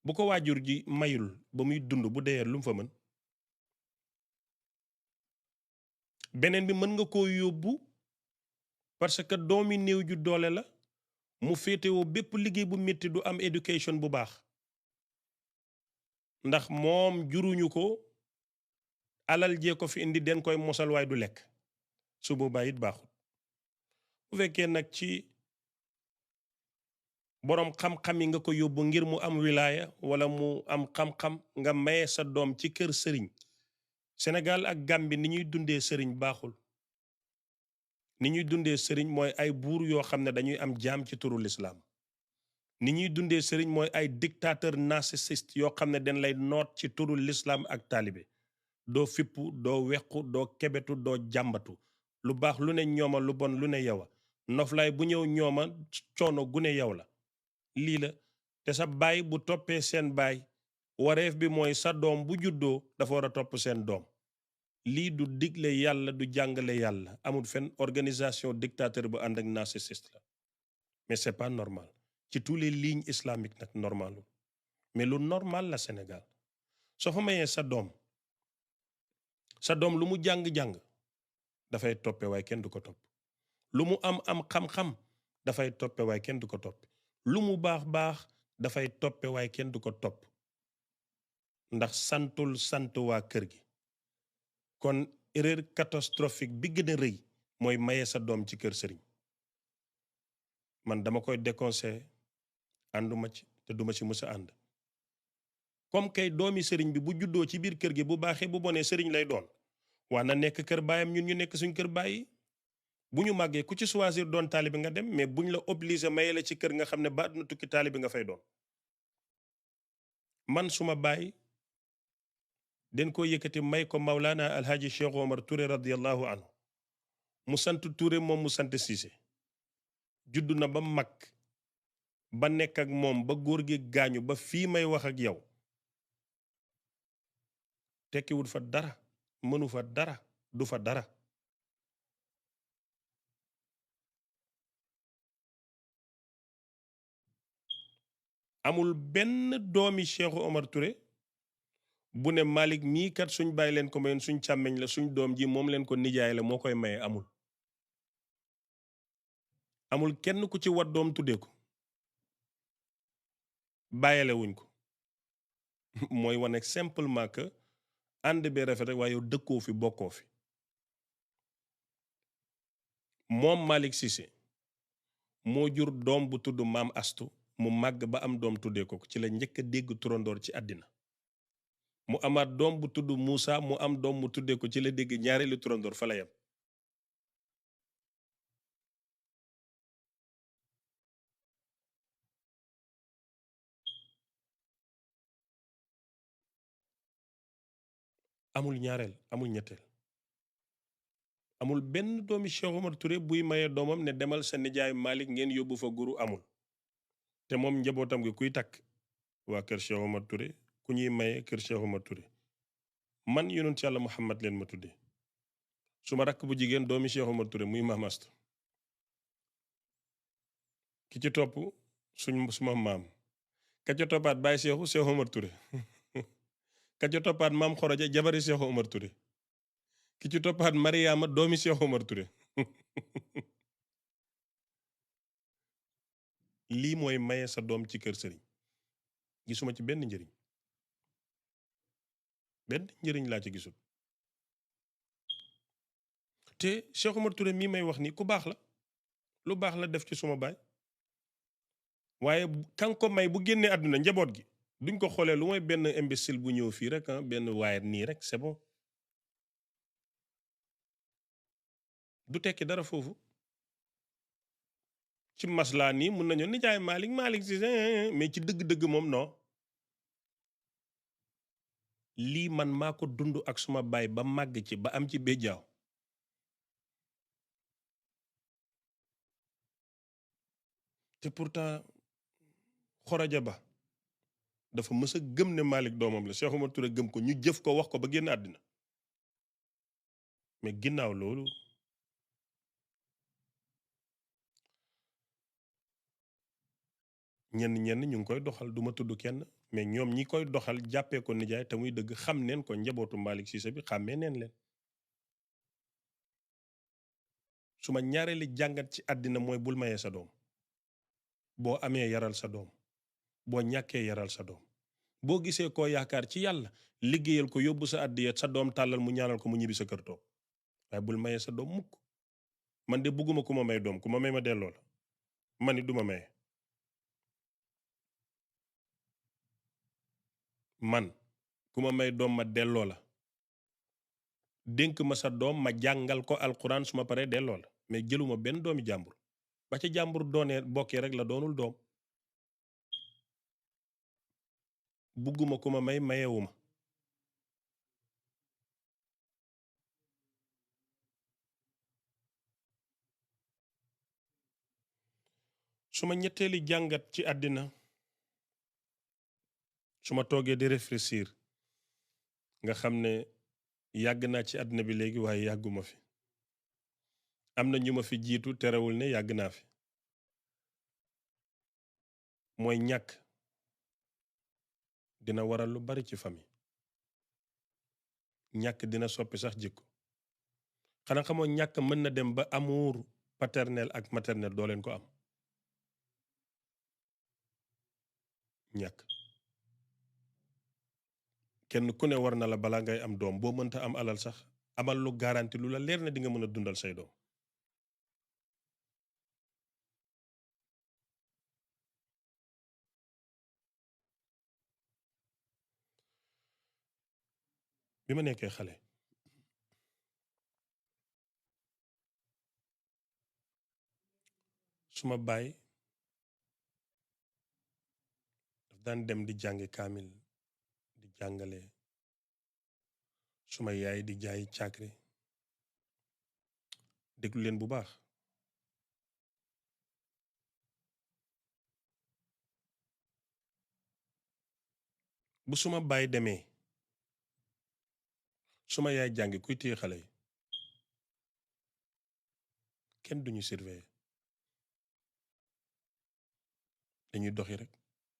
bu ko waajur ji mayul ba muy dund bu deyee lum fa mën beneen bi mën nga koo yóbbu parce que doomi néew ju doole la mu féetewoo bépp liggéey bu metti du am éducation bu baax ndax moom juruñu ko alal jee ko fi indi den koy mosal waay du lekk su boobaa it baaxul bu fekkee nag ci boroom xam-xam yi nga ko yóbbu ngir mu am wilaaya wala mu am xam-xam nga maye sa doom ci kër sëriñ Sénégal ak Gambie ni ñuy dundee sëriñ baaxul ni ñuy dundee sëriñ mooy ay buur yoo xam ne dañuy am jaam ci turu lislaam ni ñuy dundee sëriñ mooy ay dictateur narcissiste yoo xam ne dañ lay noot ci turu lislaam ak taalibe doo fippu doo wequ doo kebetu doo jàmbatu lu baax lu ne ñooma lu bon lu ne yow a noflaay bu ñëw ñooma coono gu ne yow la lii la te sa baay bu toppee seen baay wareef bi mooy sa doom bu juddoo dafa war a topp seen doom lii du digle yàlla du jàngale yàlla amul fenn organisation dictateur bu ànd ak narcissiste la mais c'est pas normal ci tous les lignes islamiques nag normalul mais lu normal la Sénégal soo fa mayee sa doom lu mu jàng-jàng dafay toppe waaye kenn du ko topp lu mu am xam-xam dafay toppe waaye kenn du ko topp lu mu baax dafay toppe waaye kenn du ko topp ndax santul sant waa kër gi. kon erreur catastrophique bi gën a rëy mooy maye sa doom ci kër sëriñ. man dama koy déconseillé, ànduma ci te duma ci mës a ànd. comme kay doomi sëriñ bi bu juddoo ci biir kër gi bu baaxee bu bonee sëriñ lay doon waa na nekk kër baayam ñun ñu nekk suñ kër bàyyi. bu ñu màggee ku ci choisir doon taalibe nga dem, mais buñ la obligé maye la ci kër nga xam ne ba àdduna tukki taalibe nga fay doon. man suma baay den ko yëkkati may ko Maulana Alhaji Cheikh Omar Touré radiyallahu anhu mu sant Touré moom mu sant Cissé. juddu na ba mag ba nekk ak moom ba góor gi gaañu ba fii may wax ak yow tekkiwul fa dara, mënu fa dara, du fa dara. amul benn doomi Cheikh Omar Touré bu ne Malick mii kat suñ bàyyi leen ko mayoon suñ càmmeñ la suñ doom ji moom leen ko nijaay la moo koy maye amul. amul kenn ku ci wat doom tuddee ko bàyyale wuñ ko mooy wane simplement que ànd bee rafet rek waaye yow dëkkoo fi bokkoo fi. moom Malick Cissé moo jur doom bu tudd maam astu mu màgg ba am doom tuddee ko ci la njëkk a dégg turandoor ci àddina. mu amaat doom bu tudd Moussa mu am doom mu tuddee ko ci la dégg ñaareelu turandoor fa la yem. amul ñaareel amul ñetteel. amul benn doomi Cheikh Omar Touré buy maye doomam ne demal sa nijaay Malick ngeen yóbbu fa guru amul. te moom njabootam gi kuy takk waa kër Cheikh Omar Touré ku ñuy maye kër Cheikh Omar Touré. man yonent yàlla Muhammad leen ma tuddee suma rakk bu jigéen doomi Cheikh Omar Touré muy Maam Astu. ki ci topp suma maam ka ca toppaat Baye Cheikh Omar Touré ka ca toppaat maam Xoroja jabari Cheikh Omar Touré ki ci toppaat Mariama doomi Cheikh Omar Touré. lii mooy maye sa doom ci kër sëriñ gisuma ci benn njëriñ laa ci gisul. te Cheikh Omar Touré mii may wax nii ku baax la lu baax la def ci suma baay waaye kan ko may bu génnee àdduna njaboot gi duñ ko xoolee lu mooy benn imbécile bu ñëw fii rek benn waaye nii rek c'est bon. du tekki dara foofu ci maslaa nii mun nañu nijaay Malick si mais ci dëgg-dëgg moom non. lii man maa ko dund ak suma baay ba màgg ci ba am ci béjjaaw. te pourtant Xoroja Ba dafa mës a gëm ne Malick doomam la Cheikh Omar Touré gëm ko ñu jëf ko wax ko ba génn àddina mais ginnaaw loolu ñenn ñu ngi koy doxal duma tudd kenn mais ñoom ñi koy doxal jàppee ko nijaay te muy dëgg xam neen ko njabootu Malick Cissé bi xàmmee neen leen. suma ñaareeli jàngat ci àddina mooy bul mayee sa doom boo amee yaral sa doom boo ñàkkee yaral sa doom boo gisee koo yaakaar ci yàlla liggéeyal ko yóbbu sa àddiya sa doom tàllal mu ñaanal ko mu ñibbi sa kër toog waaye bul mayee sa doom mukk. man de bugguma ku ma may doom ku ma may ma delloo la man it du ma maye. man ku ma may doom ma delloo la dénk ma sa doom ma jàngal ko alquran su ma paree delloo la mais jëluma benn doomi jàmbur ba ca jàmbur doonee bokkee rek la doonul doom. bugguma ku ma may mayewuma. suma ñetteeli jàngat ci àddina su ma toogee di réfléchir nga xam ne yàgg naa ci àddina bi léegi waaye yàgguma fi am na ñu ma fi jiitu terewul ne yàgg naa fi mooy ñàkk dina waral lu bari ci famille ñàkk dina soppi sax jikko xanaa xamoo ñàkk mën na dem ba amour paternel ak maternel doo leen ko am ñàkk kenn ku ne war na la balaa ngay am doom boo mënta am alal sax amal lu garanti lu la leer na di nga mën a dundal say doom. bi ma nekkee xale suma baay daf daan dem di jàngi kaamil di jàngale, suma yaay di jaay càkkri. déglu leen bu baax. bu suma baay demee suma yaay jàngi kuy téye xale yi, kenn duñu surveiller, dañuy doxi rek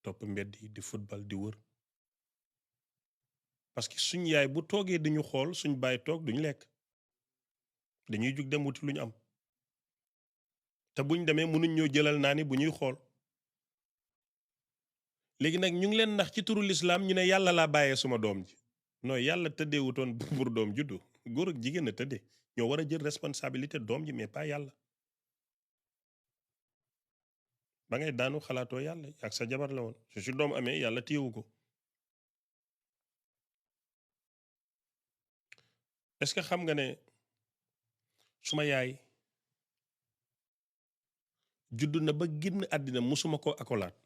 topp mbedd yi di football di wër. parce que suñ yaay bu toogee dañu xool suñ baay toog duñu lekk, dañuy jug dem wuti lu ñu am, te buñ demee mënuñ ñoo jëlal naa ni bu ñuy xool. léegi nag ñu ngi leen nax ci turu lislaam ñu ne yàlla laa bàyyee suma doom ji. non yàlla tëddee wutoon pour doom juddu, góor ak jigéen a tëddee, ñoo war a jël responsabilité doom ji mais pas yàlla. ba ngay daanu xalaatoo yàlla ak sa jabar la woon su doom amee yàlla téyewu ko. est-ce que xam nga ne suma yaay judd na ba génn àddina musuma ko akolaat.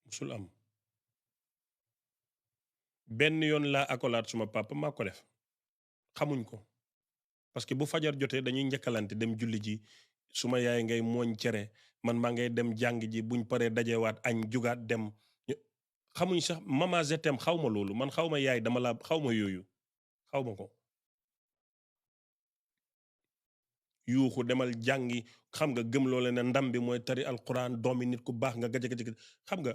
musul am benn yoon laa akolaat suma papa maa ko def, xamuñ ko parce que bu fajar jotee dañuy njëkkalante dem julli ji, suma yaay ngay mooñ cere, man maa ngay dem jàng ji, buñ paree dajewaat añ jugaat dem. xamuñ sax mama je t'aime xaw ma loolu, man xaw ma yaay dama la xaw ma yooyu, xaw ma ko. yuuxu demal jàngi, xam nga gëm loole ne ndam bi mooy tari alquran doomi nit ku baax nga gaja xam nga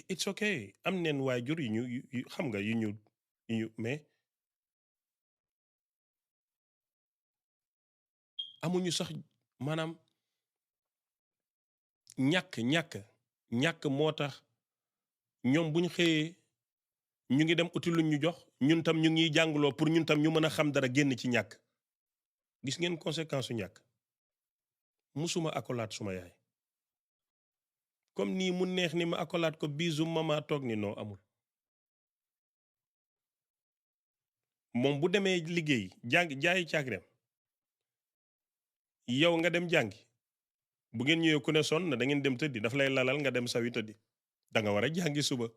it's okay am neen waajur yu ñu xam nga yu ñu mais amuñu sax maanaam ñàkk moo tax ñoom buñ xëyee ñu ngi dem uti luñ ñu jox, ñun tam ñu ngi jàngloo pour ñun tam ñu mën a xam dara génn ci ñàkk. gis ngeen conséquence su ñàkk. musuma akolaat suma yaay comme nii mu neex ni ma akolaat ko bisu mama toog ni noo amul. moom bu demee liggéey jaayi càkreem yow nga dem jàngi, bu ngeen ñëwee ku ne sonn na da ngeen dem tëddi daf lay lalal nga dem sawi tëddi, da nga war a jàngi suba.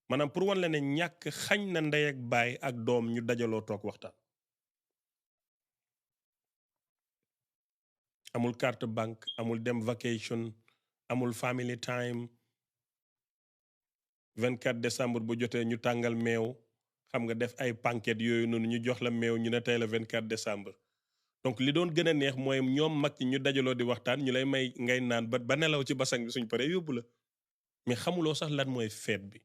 maanaam pour wan la ne ñàkk xañ na ndey ak baay ak doom ñu dajaloo toog waxtaan. amul carte banque, amul dem vacation, amul family time. 24 décembre bu jotee ñu tàngal meew, xam nga def ay pancake yooyu noonu ñu jox la meew ñu ne tey la 24 décembre. donc li doon gën a neex mooy ñoom mag ñi ñu dajaloo di waxtaan ñu lay may ngay naan ba nelaw ci basang bi suñ paree yóbbu la, mais xamuloo sax lan mooy feet bi.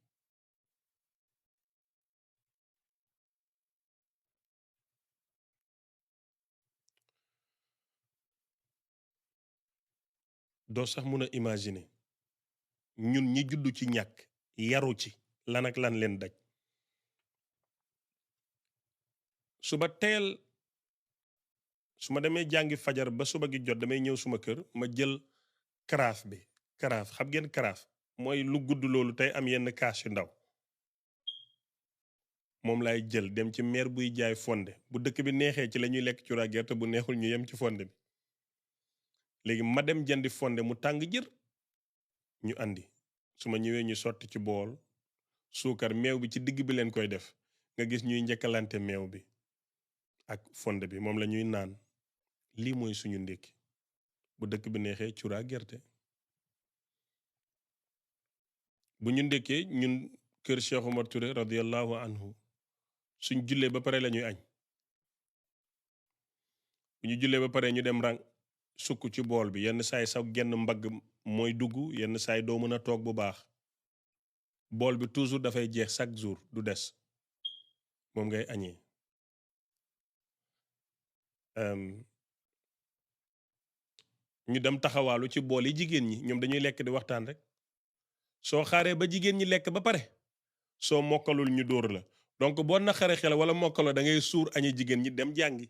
doo sax mun a imaginer ñun ñi juddu ci ñàkk yaru ci lan ak lan leen daj. suba teel su ma demee jàngi fajar ba suba gi jot damay ñëw suma kër ma jël karaaf bi. karaaf xam ngeen karaaf mooy lu gudd loolu tey am yenn kaas yu ndaw, moom laay jël dem ci meer buy jaay fonde. bu dëkk bi neexee ci la ñuy lekk cuura gerte, bu neexul ñu yem ci fonde bi. léegi ma dem jëndi fonde mu tàng jër ñu andi, su ma ñëwee ñu sotti ci bool suukar, meew bi ci digg bi leen koy def, nga gis ñuy njëkkalante meew bi ak fonde bi, moom la ñuy naan. lii mooy suñu ndékki bu dëkk bi neexee cuura gerte. bu ñu ndékkee ñun kër Cheikh Omar Touré radiyallahu anhu suñ jullee ba pare la ñuy añ. bu ñu jullee ba pare ñu dem rang sukk ci bool bi, yenn saay sax genn mbagg mooy dugg, yenn saay doo mën a toog bu baax. bool bi toujours dafay jeex chaque jour du des, moom ngay añee. ñu dem taxawaalu ci bool yi jigéen ñi ñoom dañuy lekk di waxtaan rek soo xaaree ba jigéen ñi lekk ba pare soo mokkalul ñu dóor la donc boo naqaree xel wala mokkaloo da ngay suur añi jigéen ñi dem jàngi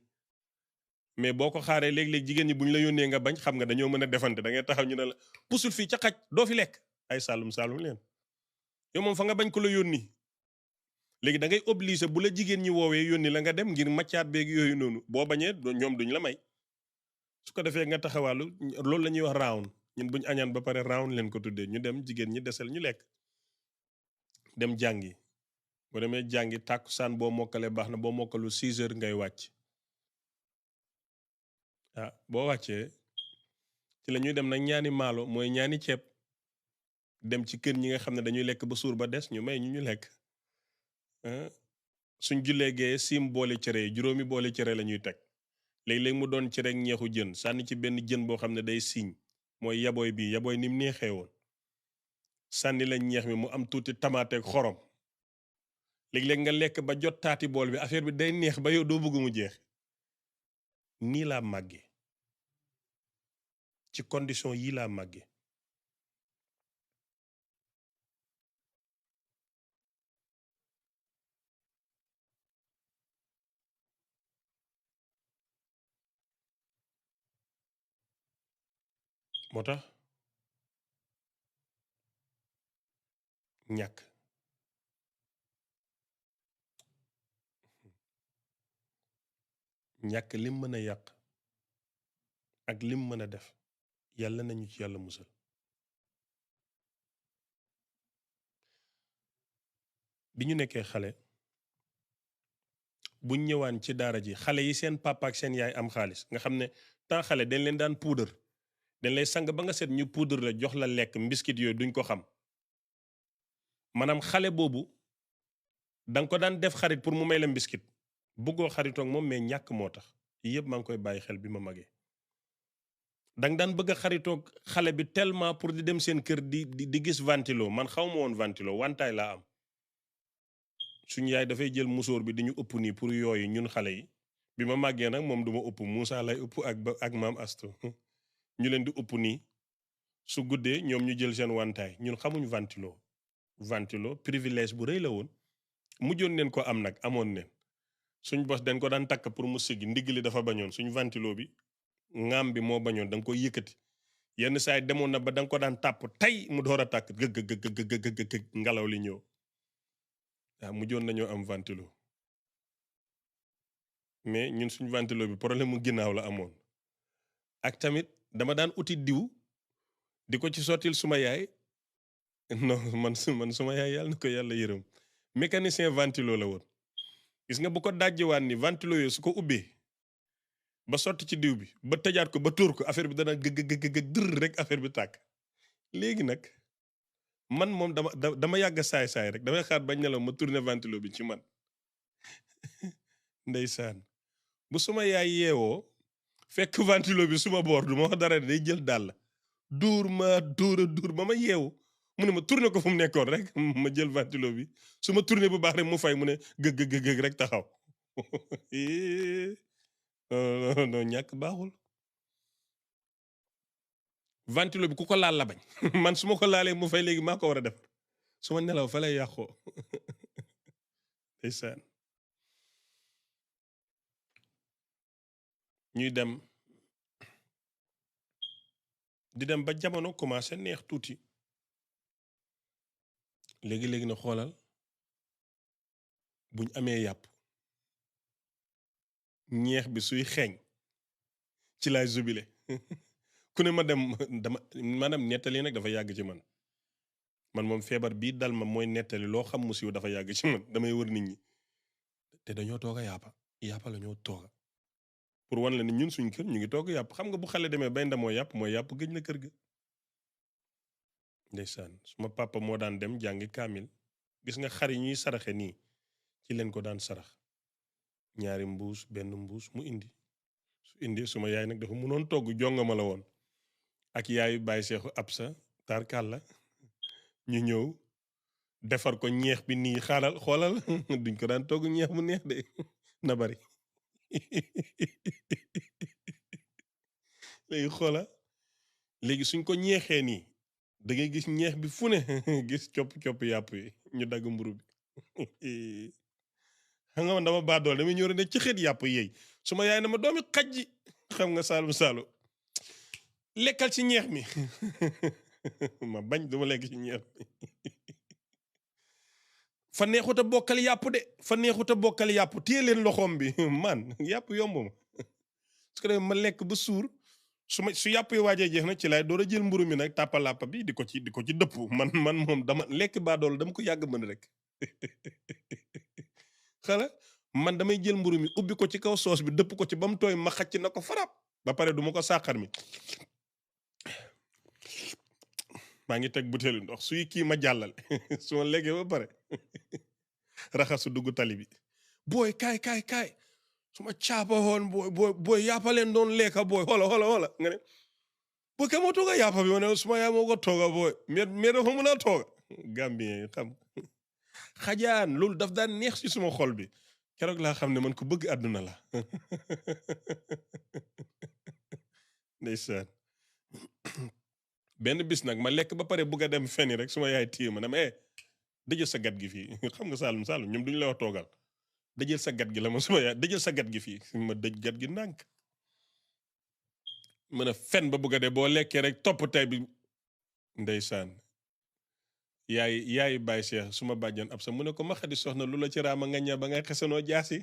mais boo ko xaaree léeg-léeg jigéen ñi bu ñu la yónnee nga bañ xam nga dañoo mën a defante da ngay taxaw ñu ne la pusul fii ca xaj doo fi lekk ay saalum saalum leen yow moom fa nga bañ ko la yónni léegi da ngay obligé bu la jigéen ñi woowee yónni la nga dem ngir maccaat beeg yooyu noonu boo bañee ñoom duñ la may su ko defee nga taxawaalu loolu la ñuy wax round ñun buñ añaan ba pare round leen ko tuddee ñu dem jigéen ñi desel ñu lekk dem jàngi boo demee jàngi tàkkusaan boo mokkalee baax na boo mokkalu 6 heures ngay wàcc boo wàccee ci la ñuy dem nag ñaani maalo mooy ñaani ceeb dem ci kër ñi nga xam ne dañuy lekk ba suur ba des ñu may ñu lekk suñ jullee gee siim boole cere yi juróomi boole cere la ñuy teg léeg-léeg mu doon cere ak ñeexu jën sànni ci benn jën boo xam ne day siiñ mooy yaboy bi yaboy ni mu neexee woon sànni la ñeex mi mu am tuuti tamaate ak xorom léeg-léeg nga lekk ba jot taati bool bi affaire bi day neex ba yow doo bëgg mu jeex nii laa màggee ci condition yii laa màggee moo tax ñàkk ñàkk lim mën a yàq ak lim mën a def yàlla nañu ci yàlla musal bi ñu nekkee xale buñ ñëwaan ci daara ji xale yi seen papa ak seen yaay am xaalis nga xam ne temps xale dañ leen daan puudar dañ lay sang ba nga set ñu puudar la jox la lekk mbiskit yooyu duñ ko xam maanaam xale boobu danga ko daan def xarit pour mu may la mbiskit bëggoo xaritoog moom mais ñàkk moo tax yëpp maa ngi koy bàyyi xel bi ma magee danga daan bëgg a xaritoog xale bi tellement pour di dem seen kër di gis ventilo man xaw ma woon ventilo wantaay laa am suñu yaay dafay jël musóor bi di ñu ëpp nii pour yooyu ñun xale yi bi ma màggee nag moom du ma ëpp Moussa lay ëpp ak maam Asto ñu leen di ëpp nii su guddee ñoom ñu jël seen wantaay ñun xamuñ ventilo privilège bu rëy la woon mujjoon neen ko am nag amoon neen suñ bos dañ ko daan takk pour mu siggi ndigg li dafa bañoon suñ ventilo bi ŋaam bi moo bañoon da nga koy yëkkati yenn saa yi demoon na ba da nga ko daan tàpp tey mu door a tàkk gëgg ngelaw li ñëw waaw mujjoon nañoo am ventilo mais ñun suñ ventilo bi problème mu ginnaaw la amoon ak tamit dama daan uti diw di ko ci sottil suma yaay non man suma yaay yàlla na ko yàlla yërëm mécanicien ventilo la woon gis nga bu ko dajjiwaan ni ventilo yooyu su ko ubbee ba sotti ci diw bi ba tëjaat ko ba tuur ko affaire bi dana gëgg dër rek affaire bi tàkk léegi nag man moom dama yàgg saay-saay rek damay xaar bañ nelaw ma tourné ventilo bi ci man ndeysaan bu suma yaay yeewoo fekk ventilo bi suma boor du ma wax dara day jël dàll duur ma duur ba ma yeewu mu ne ma tourné ko fu mu nekkoon rek ma jël ventilo bi su ma tourné bu baax rek mu fay mu ne gëgg rek taxaw non ñàkk baaxul ventilo bi ku ko laal la bañ man su ma ko laalee mu fay léegi maa ko war a def su ma nelaw fa lay yàqoo ndeysaan ñuy dem di dem ba jamono commencé neex tuuti léegi-léegi na xoolal buñ amee yàpp ñeex bi suy xeeñ ci laay jubile ku ne ma dem dama maanaam nettali nag dafa yàgg ci man moom feebar bii dal ma mooy nettali loo xam mu siiw dafa yàgg ci man damay wër nit ñi te dañoo toog a yàppa la ñoo tooga pour wan la ni ñun suñ kër ñu ngi toog yàpp xam nga bu xale demee bay ndamoo yàpp mooy yàpp gëj na kër ga ndeysaan suma papa moo daan dem jàngi kaamil gis nga xar yi ñuy saraxe nii ci leen ko daan sarax ñaari mbuus benn mbuus mu indi su indi suma yaay nag dafa mënoon togg jongama la woon ak yaayu bàyyi seexu ab sa tarkal la ñu ñëw defar ko ñeex bi nii xaaral xoolal duñ ko daan togg ñeex mu neex de na bari léegi xoola léegi suñ ko ñeexee nii da ngay gis ñeex bi fu ne gis copp-copp yàpp yi ñu dagg mburu bi xam nga man dama baadool damay ñëw rek ne ci xeet yàpp yeey su ma yaay na ma doomi xaj ji xam nga saalum saalum lekkal ci ñeex mi ma bañ duma lekk ci ñeex mi fa neexut a bokkal yàpp de fa neexut a bokkal yàpp téye leen loxoom bi man yàpp yomb ma su ko defee ma lekk ba suur su yàpp yi waajee jeex na ci laay door a jël mburu mi nag tàppalàppa bi di ko ci dëpp man moom dama lekk baadool dama ko yàgg mën rek xala man damay jël mburu mi ubbi ko ci kaw soos bi dëpp ko ci ba mu tooy ma xacc na ko farab ba pare du ma ko sàqar mi maa ngi teg butéelu ndox suy kii ma jàllale su ma lekkee ba pare raxasu dugg tali bi booy kaay su ma caapa woon booy yàppa leen doon lekka booy xola nga ne booy ka moo tooga yàppa bi ma ne su ma yaa moo ko tooga booy mais dafa mën a tooga gambien xam xajaan loolu daf daan neex ci suma xol bi keroog laa xam ne man ko bëgg àdduna la ndeysaan benn bis nag ma lekk ba pare bugg a dem fenni rek suma yaay téye ma ne ma dëjël sa gat gi fii xam nga saalum ñoom duñu la wax toogal dëjël sa gat gi la ma suma yaay dëjël sa gat gi fii ma dëj gat gi ndànk mën a fen ba bugg a de boo lekkee rek topp tey bi ndeysaan yaay Baye Cheikh su ma bàjjan ab sa mu ne ko ma xadi soxna lu la ci raama nga ña ba ngay xesanoo jaasi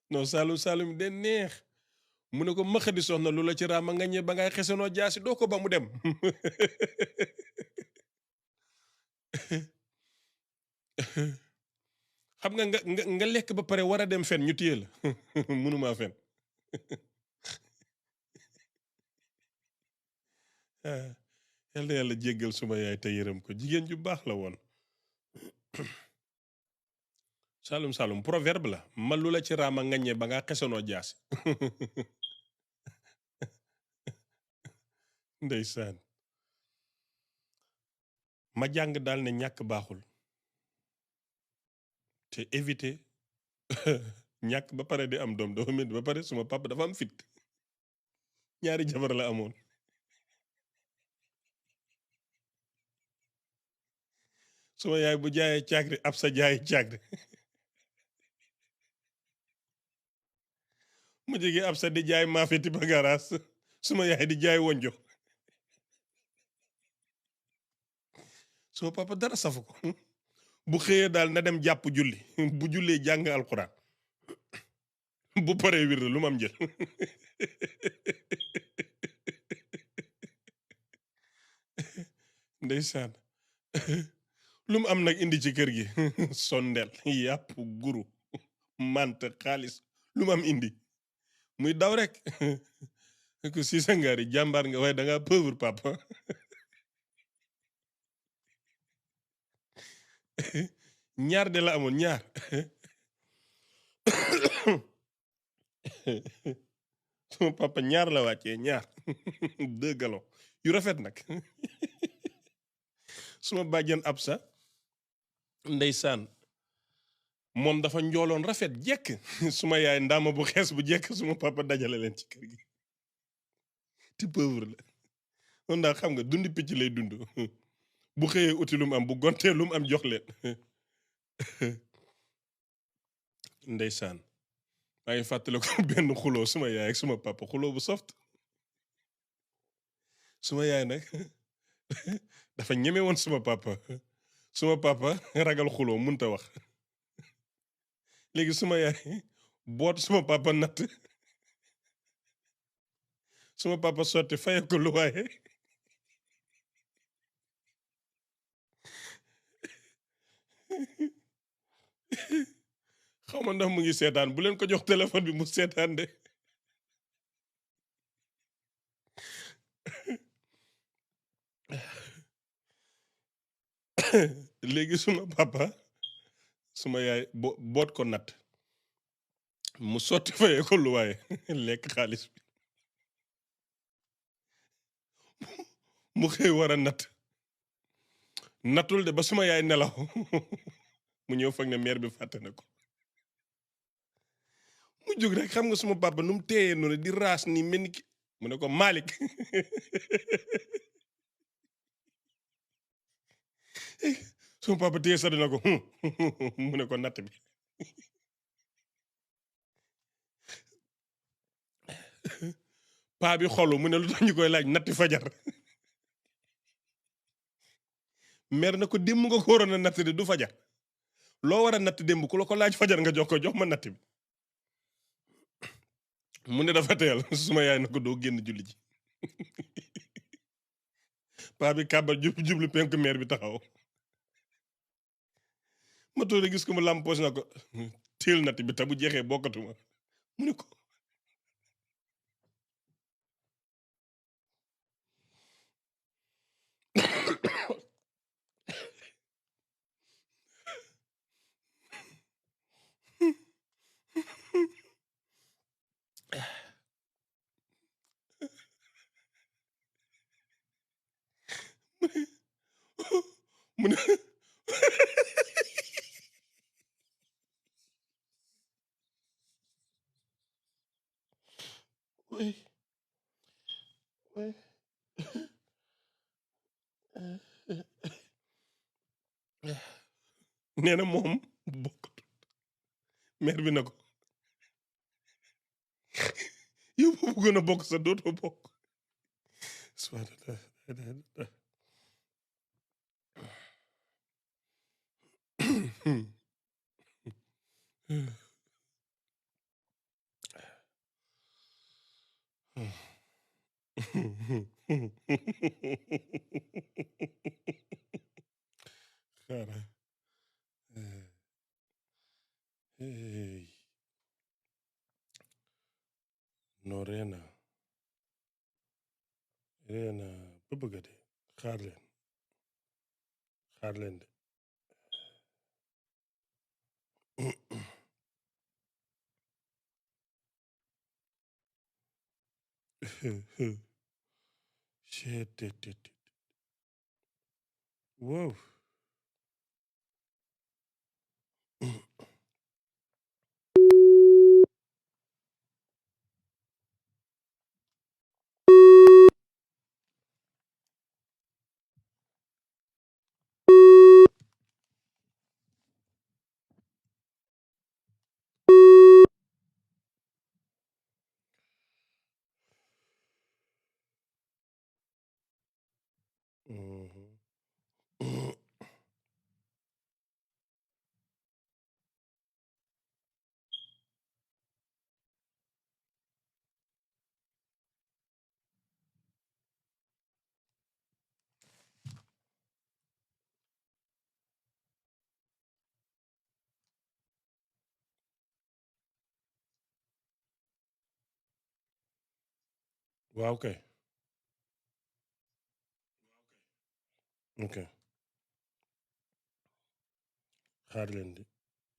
non saalum de neex mu ne ko ma xadi soxna lu la ci raama nga ña ba ngay xesanoo jaasi doo ko ba mu dem xam nga lekk ba pare war a dem fen ñu téye la mënumaa fen yal na yàlla jéggal suma yaay te yërëm ko jigéen ju baax la woon saalum proverbe la ma lu la ci raama ngaññe ba nga xesanoo jaasi ndeysaan ma jàng daal ne ñàkk baaxul te éviter ñàkk ba pare di am doom dafa métti ba pare suma papa dafa am fit ñaari jabar la amoon suma yaay bu jaayee caagri ab sa jaayee caagri mu jege ab sa di jaay maafe tipa garaas suma yaay di jaay wonjo suma papa dara safu ko bu xëyee daal na dem jàpp julli bu jullee jàng alxuraan bu paree wir lu mu am jël ndeysaan lu mu am nag indi ci kër gi sondel yàpp guru mant xaalis lu mu am indi muy daw rek ko si sangaari jàmbaar nga waaye da ngaa pauvre papa ñaar de la amoon ñaar suma papa ñaar la wàccee ñaar 2 galons yu rafet nag suma bàjjan ab sa ndeysaan moom dafa njooloon rafet jekk suma yaay ndaama bu xees bu jekk suma papa dajale leen ci kër gi te pauvre la noonu daal xam nga dundi picc lay dund bu xëyee uti lu mu am bu gontee lu mu am jox leen ndeysaan maa ngi fàttale ko benn xuloo suma yaay ak suma papa xuloo bu soft suma yaay nag dafa ñeme woon suma papa ragal xuloo munta wax léegi suma yaay boot suma papa natt suma papa sotti faye ko lu waaye xaw ma ndax mu ngi seetaan bu leen ko jox téléphone bi mu seetaan de léegi suma papa suma yaay boot ko natt mu sotti fayee ko lu waaye lekk xaalis bi mu xëy war a natt nattul de ba suma yaay nelaw mu ñëw foog ne mère bi fàtte na ko mu jóg rek xam nga suma papa nu mu téyee noonu di raas ni mel ni ki mu ne ko Malick suma papa téye sa dina ko mu ne ko natt bi paa bi xolu mu ne lu tax ñu koy laaj natti fajar mer na ko démb nga ko waroon a natt de du fajar loo war a natt démb ku la ko laaj fajar nga jox ko jox ma natt bi mu ne dafa teel suma yaay na ko doo génn julli ji paa bi kàbbar jublu penku meer bi taxaw ma toog gis ko mu lam poos na ko teel natt bi te bu jeexee bokkatuma mu ne ko mu ne way way nee na moom bokkatu meer bi na ko yow bu bëggoon a bokk sa dootoo bokk subhanallah xaaral hey non reena ba bëgg a dee xaar leen de Shit. Wow. waaw kay ok xaar leen di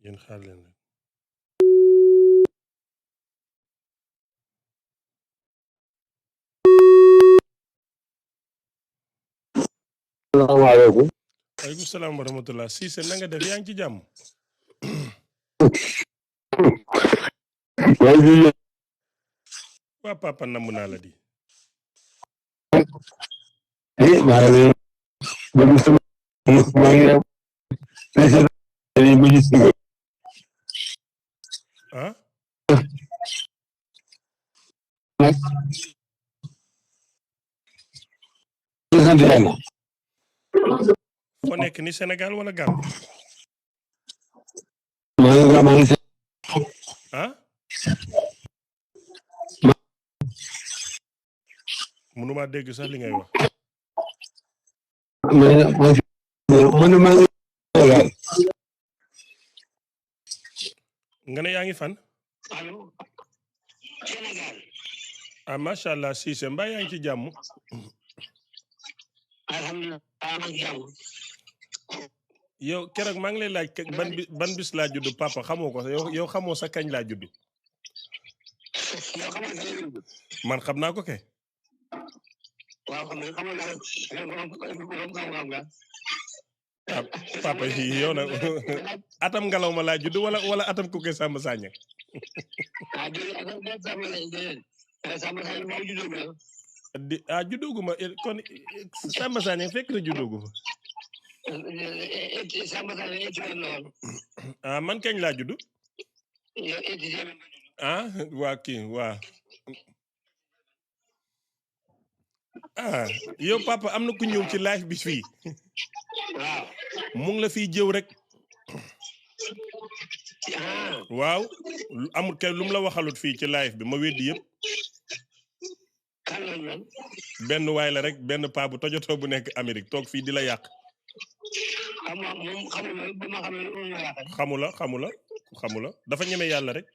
yéen xaar leen rek salaamaaleykum. waaleykum salaam wa rahmatullah Cissé na nga def yaa ngi ci jàmm waa papa namm naa la di ah foo nekk ni Sénégal wala Gambie ah mënuma dégg sax li ngay wax nga ne yaa ngi fan ah macha allah Cissé mbaa yaa ngi ci jàmm yow keroog maa ngi lay laaj ban bis laa judd papa xamoo ko yow xamoo sa kañ laa judd man xam naa ko kay ah papa yow nag atam ngelaw ma laa judd wala atam ku ke Samba Sagne ah déedéet Samba Sané moom juddoo na. juddóoguma kon Samba Sané fekk na juddóoguma. Samba Sané man kañ laa juddu. waa kii waa. yow papa am na ku ñëw ci live bi fii. waaw. mu ngi la fiy jëw rek. waaw amul kenn lu mu la waxalut fii ci live bi ma weddi yëpp. benn waay la rek benn paa bu tojotoo bu nekk Amérique toog fii di la yàq. xamula dafa ñeme yàlla rek.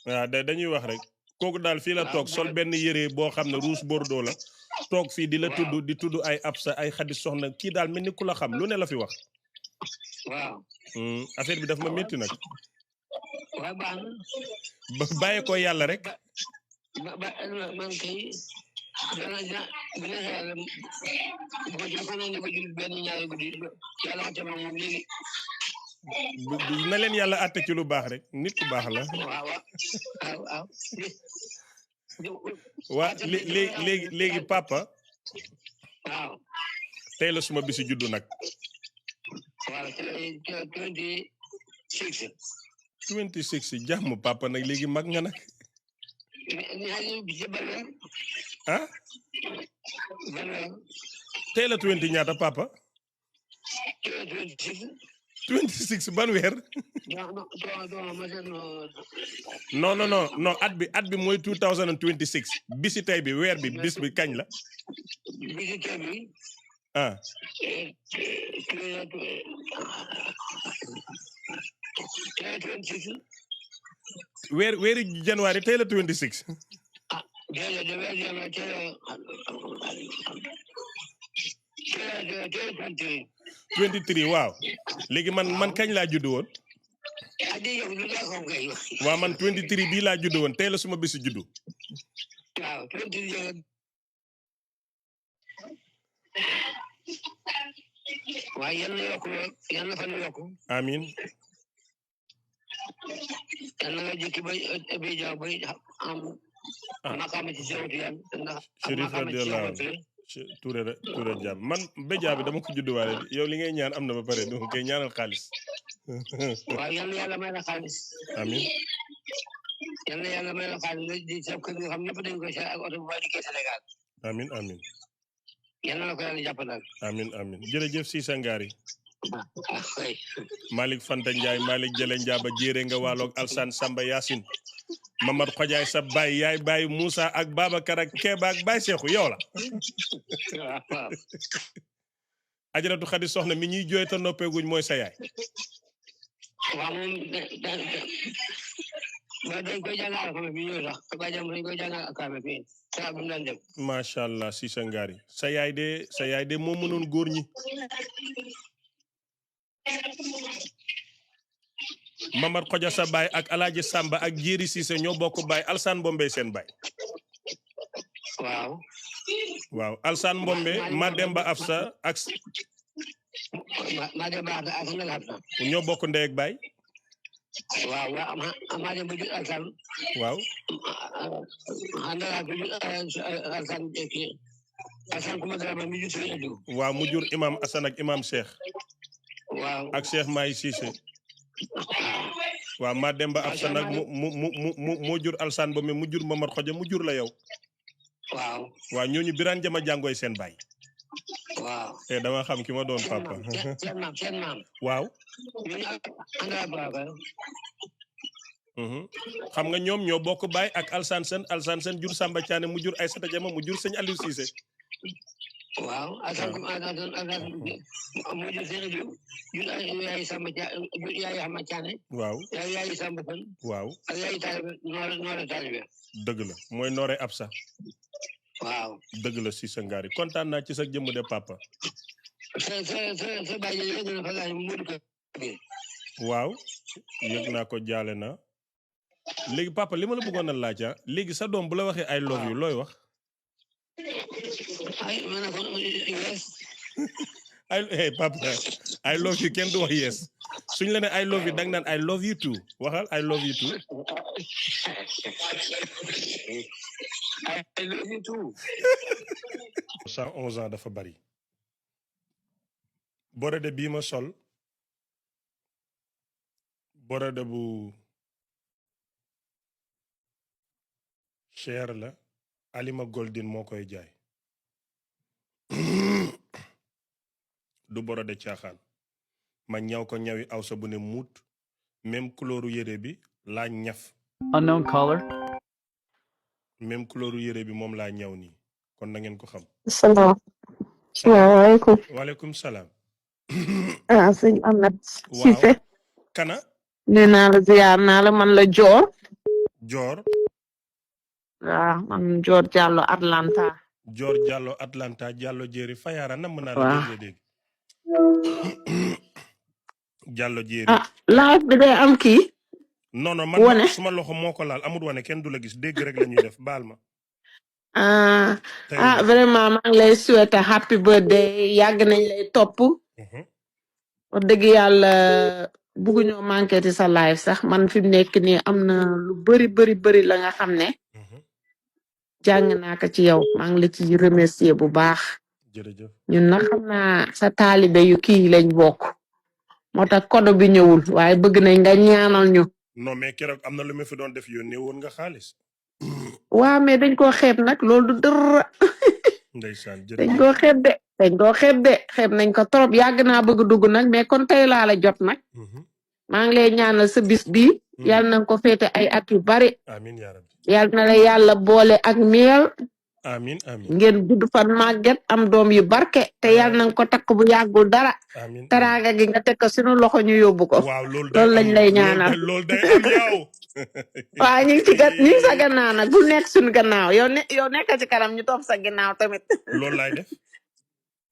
waaw dañuy wax rek. kooku daal fii la toog sol benn yére boo xam ne rouge bordeaux la. toog fii di la tudd ay absa ay xaddi soxna kii daal mel ni ku la xam lu ne la fi wax. waaw. affaire bi dafa ma métti nag. waaw baax na. bàyyi ko yàlla rek. man kay na leen yàlla àtte ci lu baax rek nit ku baax la. waaw. waa léegi papa. waaw. tey la suma bisi juddu nag. waaw 26 jàmm papa nag léegi mag nga nag. tey la 20 ñaata papa. 26 ban weer. non at bi mooy 2026 bisi tey bi weer bi bis bi kañ la. bisi tey bi. weeri janvier tey la 26. waaw léegi man kañ laa judd woon. waaw man 23 bii laa judd woon tey la suma bisi juddu. waaw 23. waaye yal na yokk yal na fan yokk. amiin. yal na nga jëkki bay jaaw bay am. maqaama ci sewtu yàlla ndax. Chérif radiyallahu Touré Diam man béjaa bi dama ko judduwaale yow li ngay ñaan am na ba pare dama koy ñaanal xaalis. waaw yal na yàlla may la xaalis. amiin. yal na yàlla may la xaalis di sa kër nga xam ñëpp dañ koy ak oto bu baax dikkee Sénégal. amiin. yal na la ko yàlla jàppandal. amiin jërëjëf Cissé Ngari. Malick Fanta Ndiaye Malick Jële Njaaba jéere nga waaloog Alsane Samba Yacine Mamad Xojaay sa baay yaay baay Moussa ak Babacar ak Keba ak Baay Seexu yow la. Ajaratu Xadi soxna mi ñuy jooy te noppeeguñ mooy sa yaay. waaw moom dañ koy jàngal akame bi ñëw sax dañ koy jàngal akame bi saa bu mu daan dem. macha allah Cissé Ngari sa yaay de moo mënoon góor ñi. Mamad Xoja sa baay ak Alaaji Samba ak Jéeri Cissé ñoo bokk baay Alsaan Mbombe seen baay. waaw Alsaan Mbombe Mademba Afsa ak. Mademba Afsa ñoo bokk ndey ak baay. waaw Mademba jur Alsaan. waaw. Alsaan kuma dara mi jur Sëriñ Aliou. waaw mu jur imam Assane ak imam Cheikh. waaw ak Cheikh Maay Cissé. waaw Mademba Afsa nag moo jur Alsaan Mbombe mu jur Mamad Xoja mu jur la yow. waaw ñooñu Birane Jama jàngooy seen baay. waaw. dama xam ki ma doon papa. seen maam. waaw. xam nga ñoom ñoo bokk baay ak Alsaan Sène jur Samba Thiané mu jur Aïssata Jama mu jur sëñ Aliou Cissé. waaw Alsaan mu jur sëñ Aliou jur yaay Samba Thiané jur yaay Ahmad Thiané. waaw yaay Samba Sène. waaw ak yaay Noore Talibe. dëgg la mooy Noore Absa. waaw dëgg la Cissé Ngari kontaan naa ci sa jëmm de papa. sa bàyyi yëg na fa laaj mu ko. waaw yëg naa ko jaale na léegi papa li ma la bëggoon a laaj léegi sa doom bu la waxee I love you looy wax. ay ma ne ko yes. hey papa I love you kenn du wax yes suñ la ne I love you dang naan I love you too waxal I love you too. I love you too. 111 ans dafa bari. borode bii ma sol borode bu cher la Alima Goldin moo koy jaay du borode caaxaan ma ñaw ko ñawi awsa bu ne muut même couleur yére bi laa ñaf Unknown caller. même couleur yére bi moom laa ñaw nii kon na ngeen ko xam. salaamaaleykum. waaleykum salaam. sëñ Ahmed waaw Cissé. kana nee naa la ziar naa la man la Joor. Joor man Joor Diallo Atlanta. Joor Diallo Atlanta Diallo jéeri fayaara nam naa la waaw dégg Diallo jéeri live bi day am kii. non non wane man suma loxo moo ko laal amul wane kenn du la gis dégg rek la ñuy def baal ma. vraiment maa ngi lay souhaiter happy birthday yàgg nañ lay topp. wax dëgg yàlla bugguñoo manqué ci sa live sax man fi mu nekk nii am na lu bëri la nga xam ne. jàng naa ko ci yow maa ngi la ci remercier bu baax. jërëjëf ñun nag xam naa sa taalibe yu kii lañ bokk. moo tax kodo bi ñëwul waaye bëgg nañ nga ñaanal ñu. non mais keroog am na lu ma fi doon def yónnee woon nga xaalis. waaw mais dañ koo xeeb nag loolu du dara. ndeysaan dañ koo xeeb de xeeb nañ ko trop yàgg naa bëgg dugg nag mais kon tey laa la jot nag. maa ngi lay ñaanal sa bis bi yàlla na nga ko féete ay at yu bari. amiin yaa rabbi. yàlla na la yàlla boole ak miel. amiin amiin ngeen gudd fan màgget am doom yu barke te yàlla na nga ko takk bu yàggul dara. amiin teraanga gi nga teg ko suñu loxo ñu yóbbu ko. waaw loolu lañ lay ñaanal. loolu day am yow. waaw ñu ngi sa gannaaw nag bu nekk suñu gannaaw yow nekk ci kanam ñu topp sa gannaaw tamit. loolu laay def.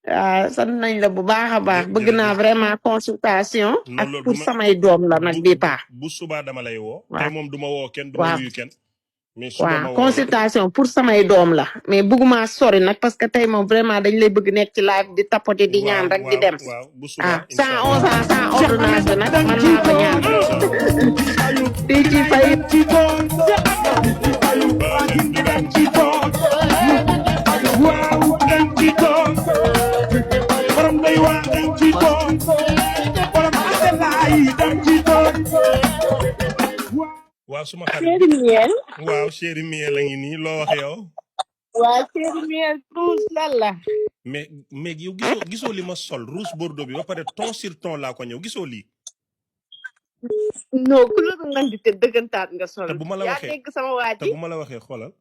waaw sant nañ la bu baax a baax bëgg naa vraiment consultation. ak pour samay doom la nag bii paax. bu subaa dama lay woo. waaw tey moom duma woo kenn duma wuyu kenn. mais waaw consultation pour samay doom la mais bëgguma sori nag parce que tey moom vraiment dañ lay bëgg nekk ci live di tapoter di ñaan rek di dem. waaw bu subaa 111 ans sans ordonnance bi nag man maa ko ñaan. di ci fay. waaw suma xarit Chéri Miel. waaw Chéri Miel la ngi nii loo wax yow. waaw Chéri Miel rouge lan la. mais yow gisoo li ma sol rouge bordeaux bi ba pare ton sur ton laa ko ñëw gisoo lii. non ku la doon naan di te dëggantaat nga sol. te bu ma la waxee yaa dégg sama waa ji te bu ma la waxee xoolal.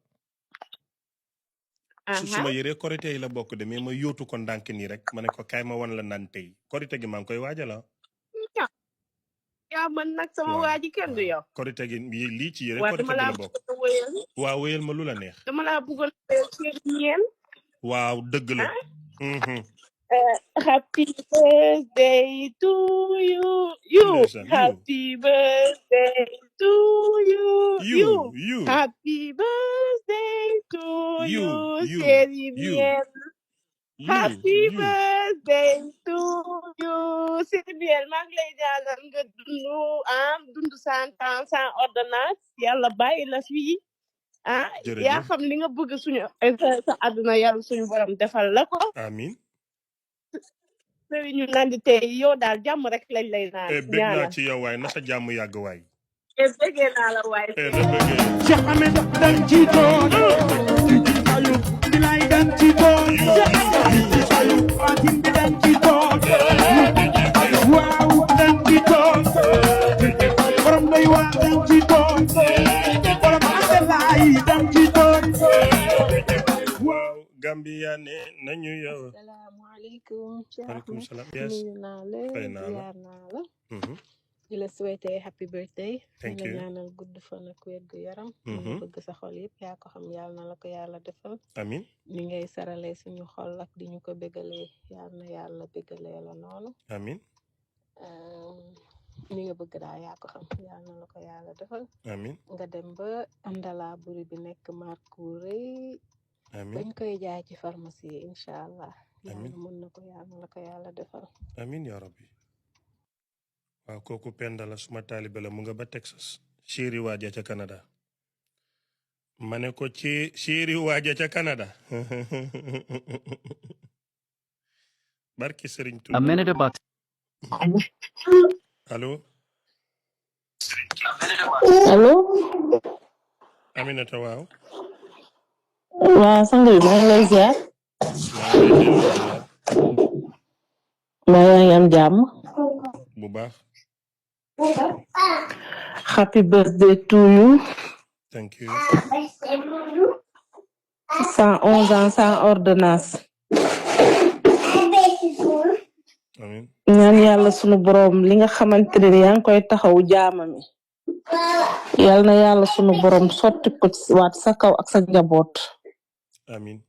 suma yëree korité yi la bokk de mais ma yóotu ko ndànk nii rek ma ne ko kaay ma wan la naan tey korité gi maa ngi koy waajala. yaa man nag sama waa ji kenn du yow. korité gi lii ci yére korité gi la bokk. waaw wéyal ma lu la neex. dama laa bëggoon Chéri Miel. waaw dëgg la. Happy birthday to you. Happy birthday to you. Happy birthday to you, Chéri Miel. Happy birthday to you, Chéri Miel. maa ngi lay ñaanal nga dund 100 ans sans ordonnance yàlla bàyyi la fii. yaa xam li nga bëgg suñu sa àdduna yàlla suñu borom defal la ko. amiin. ñu naan di tey yow daal jàmm rek lañ lay naan. bëgg naa ci yow waay na sa jàmm yàgg waay. bëggee naa la waay. Cheikh Ahmed dañ ci doon. Bilay dañ ci doon. Fatim bi dañ ci doon. waaw dañ ci doon. borom day waa dañ ci doon. borom Abdoulaye dañ ci doon. waaw Gambia ne nañu yow. salaamaaleykum. maaleykum salaam. nuyu naa la ziar naa la. di la souhaiter happy birthday. thank you la ñaanal gudd fan ak wér gu yaram. ñu bëgg sa xol yëpp yaa ko xam yàlla na la ko yàlla defal. amiin. ni ngay saralee suñu xol ak di ñu ko bégalee yàlla na yàlla bégalee la noonu. amiin. ni nga bëgg daal yaa ko xam yàlla na la ko yàlla defal. amiin. nga dem ba àndalaa buri bi nekk marque bu rëy. amiin bañ koy jaay ci pharmacie incha allah yàlla mën na ko yàlla la ko yàlla defal. amin ya rabbi. waaw kooku Penda la suma taalibe la mu nga ba Texas. chéri waaja ca Canada. ma ne ko ci chéri waaja ca Canada. barki Serigne Touba. A minute about. allo. allo. Aminata waaw. waaw sang bi maa ngi lay ziar. maa ngi am jàmm. bu baax. happy birthday to you. thank you. 111 ans sans ordonnance. amiin. ñaan yàlla sunu borom li nga xamante ne yaa ngi koy taxaw jaamami. yal na yàlla sunu borom sotti ko waat sa kaw ak sa njaboot. amiin.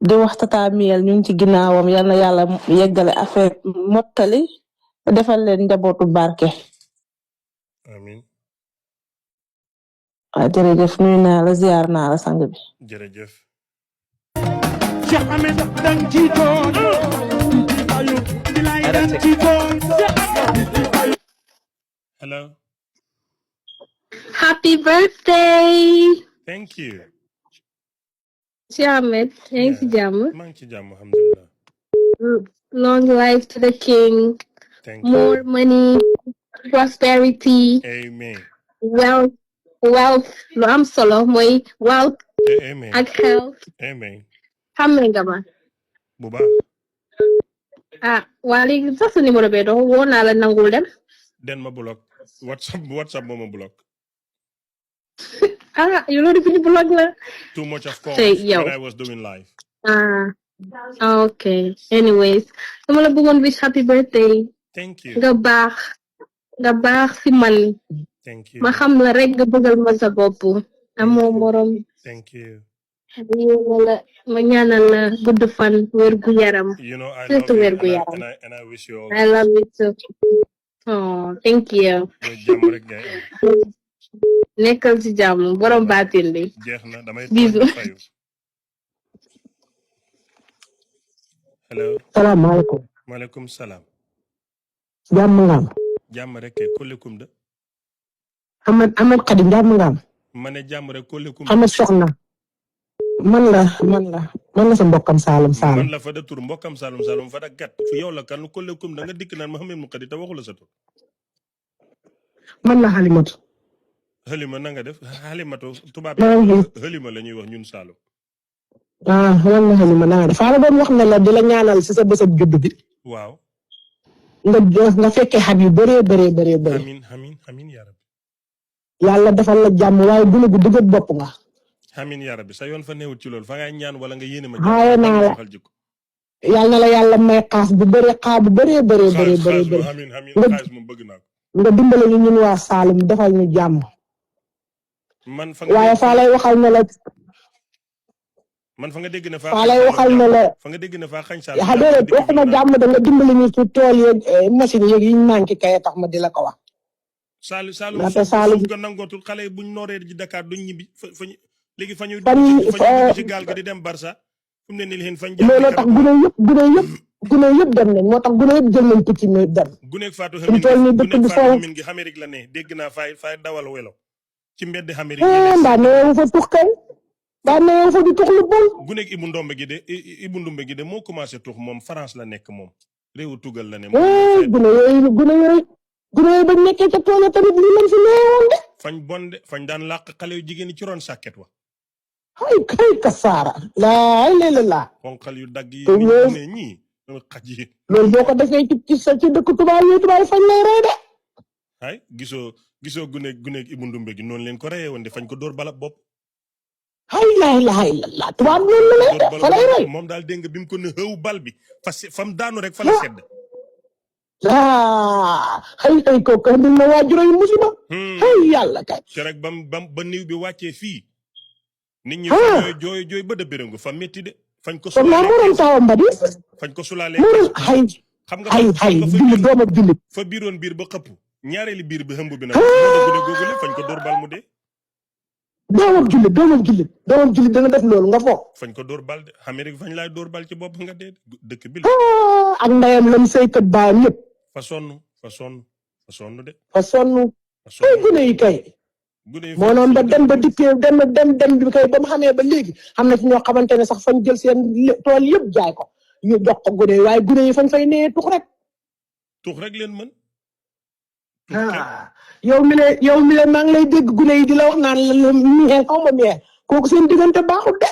di wax tata Miel ñu ngi ci ginnaawam yal na yàlla yeggale affaire mottali defal leen njabootu barke. amiin. waaw jërëjëf nuyu naa la ziar naa la sang bi. jërëjëf. Cheikh Ahmed dang ci doon bilay dang ci doon. hello. Happy birthday. thank you. Cheikh Ahmed, yaa ngi ci jàmm. maa ngi ci jàmm alhamdulilah. Long life to the king. thank you. More money, prosperity, amen. wealth lu am solo mooy wealth amen. ak health. amen. xam nga ma. bu baax. waa léegi sax sa numéro bee doon woo naa la nangul dem. den ma block whatsapp moo ma block. yow loolu fi ñu block la. too much of calls yow. when I was doing live. Okay. Anyways, dama la bëggoon wish happy birthday. thank you. nga baax si man. thank you. ma xam la rek nga bëggal ma sa bopp. amoo morom. thank you. ma ñaanal la gudd fan wér gu yaram. you know I surtout wér gu yaram. and I wish you all. I love you too. Oh, thank you. jàmm rek ngay am. nekkal ci jàmm borom baatin bi. jeex na damay Bisous. fayu. hello. salaamaaleykum. maaleykum salaam. jàmm nga am. jàmm rek kay kollekum de. Ahmed Khadim jàmm nga am. ma ne jàmm rek kollekum. Ahmed Soxna. man la sa mbokkam Saalum Saalum. man la fa da tur mbokkam Saalum fa da gat fu yow la kan kollekum da nga dikk naan Mouhamed Moukadi te waxu la sa tur. man la Halimatu. Halima na nga def Halimatu tubaab maa ngi Halima la ñuy wax ñun Saalum. man la Halima na nga def faa la doon wax ne la di la ñaanal si sa bésab juddu bi. waaw. nga fekkee xat yu bëree. amiin yaa rabbi. yàlla defal la jàmm waaye gune gu dëgër bopp nga. amiin yaa rabbi sa yoon fa newut ci loolu fa ngay ñaan wala nga yéene ma. xaaye naa la yàlla na la yàlla may xaas bu bëree bëree. amiin xaalis moom bëgg naa ko. nga dimbale ñu ñun waa Saalum defal ñu jàmm. man fa waaye faa lay waxal ne la. man fa nga dégg ne faa. faa lay waxal ne la. fa nga dégg ne faa xañ Saalum. déedéet waxuma jàmm da nga dimbali ñu ci tool yeeg machine yeeg yi ñu manqué kay tax ma di la ko wax. Saalum suuf ga nangootul xale yi buñ nooree ji Dakar duñ ñibbi fa léegi fa ñuy dugg ci gaal ga di dem Barça fu mu ne nii leen fañ. looloo tax gune yëpp dem nañ moo tax gune yëpp jël nañ picc mi dem. guneeg Fatou Hamine gi Amérique la ne dégg naa fay dawal welo ci mbedd Amérique yi. mbaa neewu fa tux kay. mbaa neewu fa di tux lu bon. guneeg Ibou Ndombe gi de moo commencé tux moom France la nekk moom réewu tugal la ne. gune yooyu bañ nekkee ca tool tamit lii lañ fi neewoon de. fañ bonde fañ daan làq xale yu jigéen ci ron sàkket wa. ay kasaara. laa. xonqal yu dagg yi ne ñii xaj yi. loolu boo ko defee ci dëkk tubaab yi fañ lay rey de. ay gisoo guneeg Ibou Ndombe gi noonu leen ko reyee woon de fañ ko dóor bala bopp. la tubaab noonu la de fa lay rey. moom daal dégg nga bi mu ko ne xëw bal bi fam daanu rek fa la sedd. ay kooku andil na waajur yu musiba. yàlla kay. te rek ba niw bi wàccee fii. nit ñi fa jooy ba dëbbërangu fa métti de. fañ ko sulaalee xam nga fa biiroon biir ba xëpp ñaareeli biir bi xëmb bi nag moo dëgg de googule fañ ko dóor bal mu dee. doomam jullit dana def loolu nga foog. fañ ko dóor bal de Amérique fañ laay dóor bal ci bopp nga dee dëkk bi ak ndeyam lam saykat baayam yëpp. fa sonn de. fa sonn ay gune yi kay. moo noonu ba dem ba dikkee dem bi kay ba mu xamee ba léegi xam na ci ñoo xamante ne sax fañ jël seen tool yëpp jaay ko ñu jox ko gune yi waaye gune yi fañ fay nee tux rek leen mën. yow mi le maa ngi lay dégg gune yi di la wax naan la miel xaw ma miel kooku seen diggante baaxul de.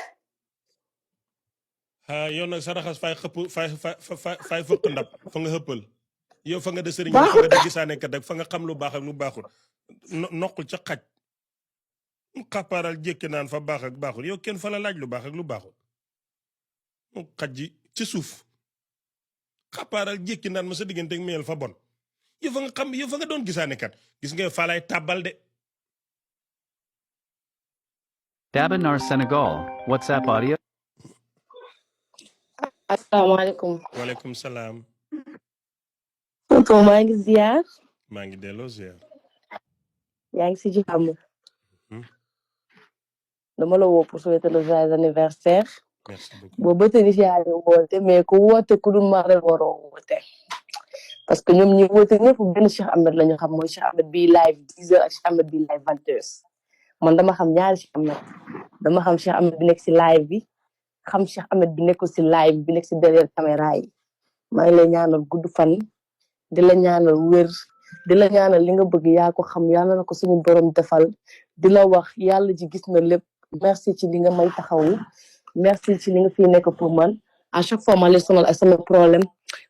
yow nag sa raxas fay xëpp fay fëkk ndab fa nga xëppal yow fa nga de sëriñ fa nga de gisaane kat ak fa nga xam lu baax ak lu baaxul noqul ca xaj mu xàppaaral jékki naan fa baax ak baaxul yow kenn fa la laaj lu baax ak lu baaxul mu xaj ji ci suuf xàppaaral jékki naan ma sa diggante ak meel fa bon yow fa nga doon gisaane kat gis nga fa lay tàbbal de. Dabanar Senegal WhatsApp audio. asalaamaaleykum. waaleykum salaam. tonton maa ngi ziar. maa ngi delloo ziar. yaa ngi si jàmm. dama la woo pour souhaiter le joyeux anniversaire. merci beaucoup boobu ba tey yaa ngi woote mais ku woote ku dul maa rek waroo woote. parce que ñoom ñi woote ñëpp benn Cheikh Ahmed la ñu xam mooy Cheikh Ahmed bii live 10h ak Cheikh Ahmed bii live 20h man dama xam ñaari Cheikh Ahmed dama xam Cheikh Ahmed bi nekk si live bi xam Cheikh Ahmed bi nekkul si live bi nekk si derrière caméra yi maa ngi lay ñaanal gudd fan di la ñaanal wér di la ñaanal li nga bëgg yaa ko xam yàlla na ko suñu borom defal di la wax yàlla ji gis na lépp merci ci li nga may taxawu merci ci li nga fi nekk pour man à chaque fois ma lay sonal ak sama problème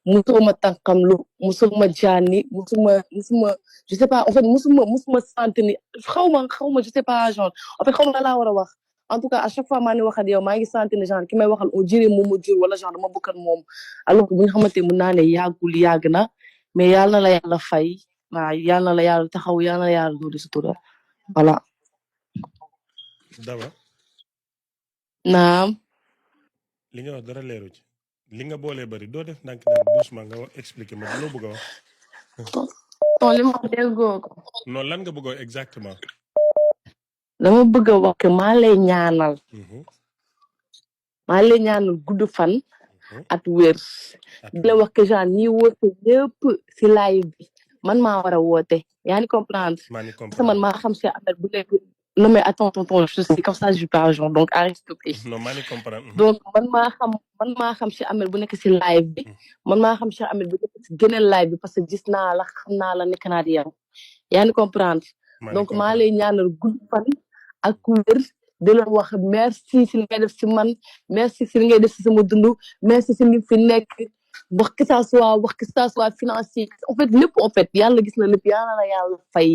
musuma tànqamlu musuma jaani musuma je sais pas en fait musuma sentir ni xawma je sais pas genre en fait xawma laa war a wax en tout cas à chaque fois maa ngi wax ak yow maa ngi sentir ne genre ki may waxal on dirait moom ma jur wala genre dama bokk ak moom alors que bu ñu xamante mun naa ne yàgg na mais yàlla na la yàlla fay waaw yàlla na la yàlla taxaw yàlla na la yàlla doon di sutura voilà. Daba. naam. li nga wax dara leeru ci li nga boolee bari doo def ndànk doucement nga wax expliquer ma loo bëgg a wax. ton li ma déggoo ko. non lan nga bëgg a wax exactement. dama bëgg a wax que maa lay ñaanal gudd fan at wér di la wax que genre ñi woote ñëpp si live bi man maa war a woote yaa ni comprendre parce que man maa xam Cheikh Ahmed bu nekk non mais attends tonton je sais comme ça je parle genre donc arrête s'il te plaît. non maa ni comprendre. donc man maa xam Cheikh Ahmed bu nekk si live bi man maa xam Cheikh Ahmed bu nekk si geneen live bi parce que gis naa la xam naa la nekk naa di yow yaa ni comprendre donc maa lay ñaanal gudd fan ak wér di la wax merci si li ngay def si man merci si li ngay def si sama dund merci si li fi nekk wax que ça soit financier en fait lépp en fait yàlla gis na lépp yàlla na yàlla fay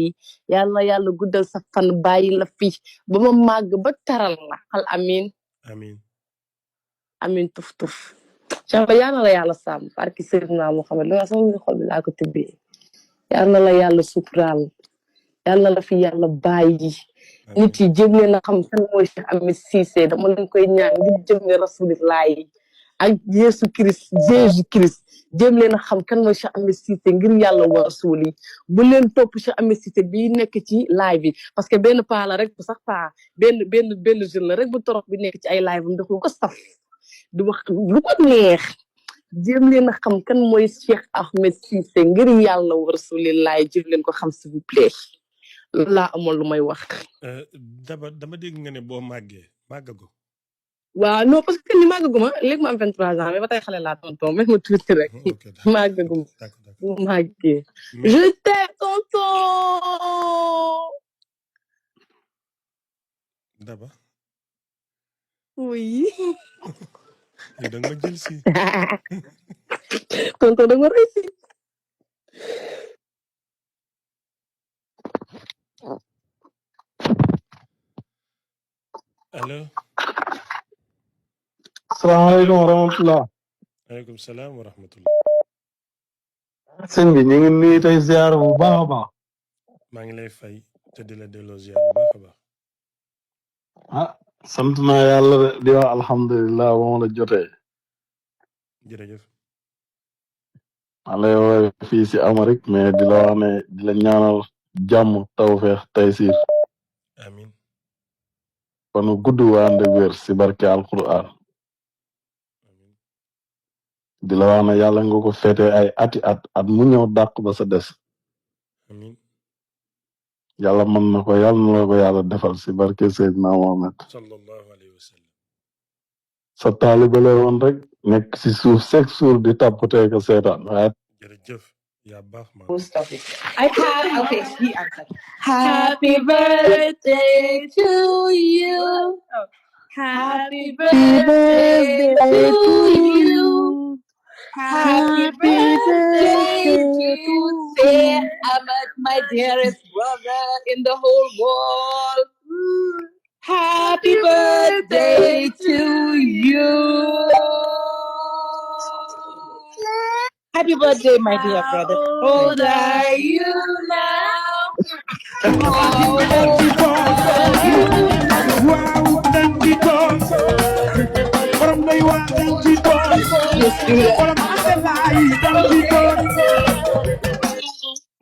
yàlla na yàlla guddal sa fan bàyyi la fi ba ma màgg ba taral la xal amin tuf jamba yàlla na la yàlla sàmm barki Seydina Muhammad li nga sama xol bi laa ko tibbee yàlla na la yàlla suturaal yàlla na la fi yàlla bàyyi nit yi jëm leen a xam kan mooy Cheikh Ahmed Cissé dama leen koy ñaan ngir jëm ne Rasulullah ak Jésus Christ jëm leen a xam kan mooy Cheikh Ahmed Cissé ngir yàlla wa rasul yi bu leen topp Cheikh Ahmed Cissé bi nekk ci live bi parce que benn paa la rek bu sax paa benn jeune la rek bu torox bi nekk ci ay live am def lu ko saf di wax lu ko neex jëm leen a xam kan mooy Cheikh Ahmed Cissé ngir yàlla wa rasulillah jëm leen ko xam s'il vous plaît loolu laa amoon lu may wax. dama dégg nga ne boo màggago. waaw non parce que ni màggaguma léegi ma am 23 ans mais ba tey xale laa tonton même ma tuuti rek màggaguma bu màggee. je t'aime tonton. Daba. oui. yow da nga ma jël si. tonton da nga ma rëy si. allo. asalaamaaleykum wa rahmatulah. waaleykum salaam wa rahmatulah. sëñ bi ñu ngi nuyu tey ziar bu baax a baax. maa ngi lay fay te di la delloo ziar bu baax a baax. sant naa yàlla di wax alhamdulilah ba ma la jotee. jërëjëf. maa lay woowee fii si Amérique mais di la wax ne di la ñaanal jàmm tawfeex taysiir. amiin. fanu gudd waa ndeg wér si barke alquran di la wax ne yàlla nga ko féete ay ati at mu ñëw dàq ba sa des yàlla mën na ko yàlla na la ko yàlla defal si barke Seydina Mohamed sallallahu alayhi wa sallam sa taalibe la woon rek nekk si suuf chaque jour di tappatee ko seetaan waaye jërëjëf yaa baax ma Happy birthday to you. Happy birthday to you. Happy birthday to you. Ahmed, my dearest brother in the whole world. Happy birthday to you. Happy birthday, my dear brother. How old are you now?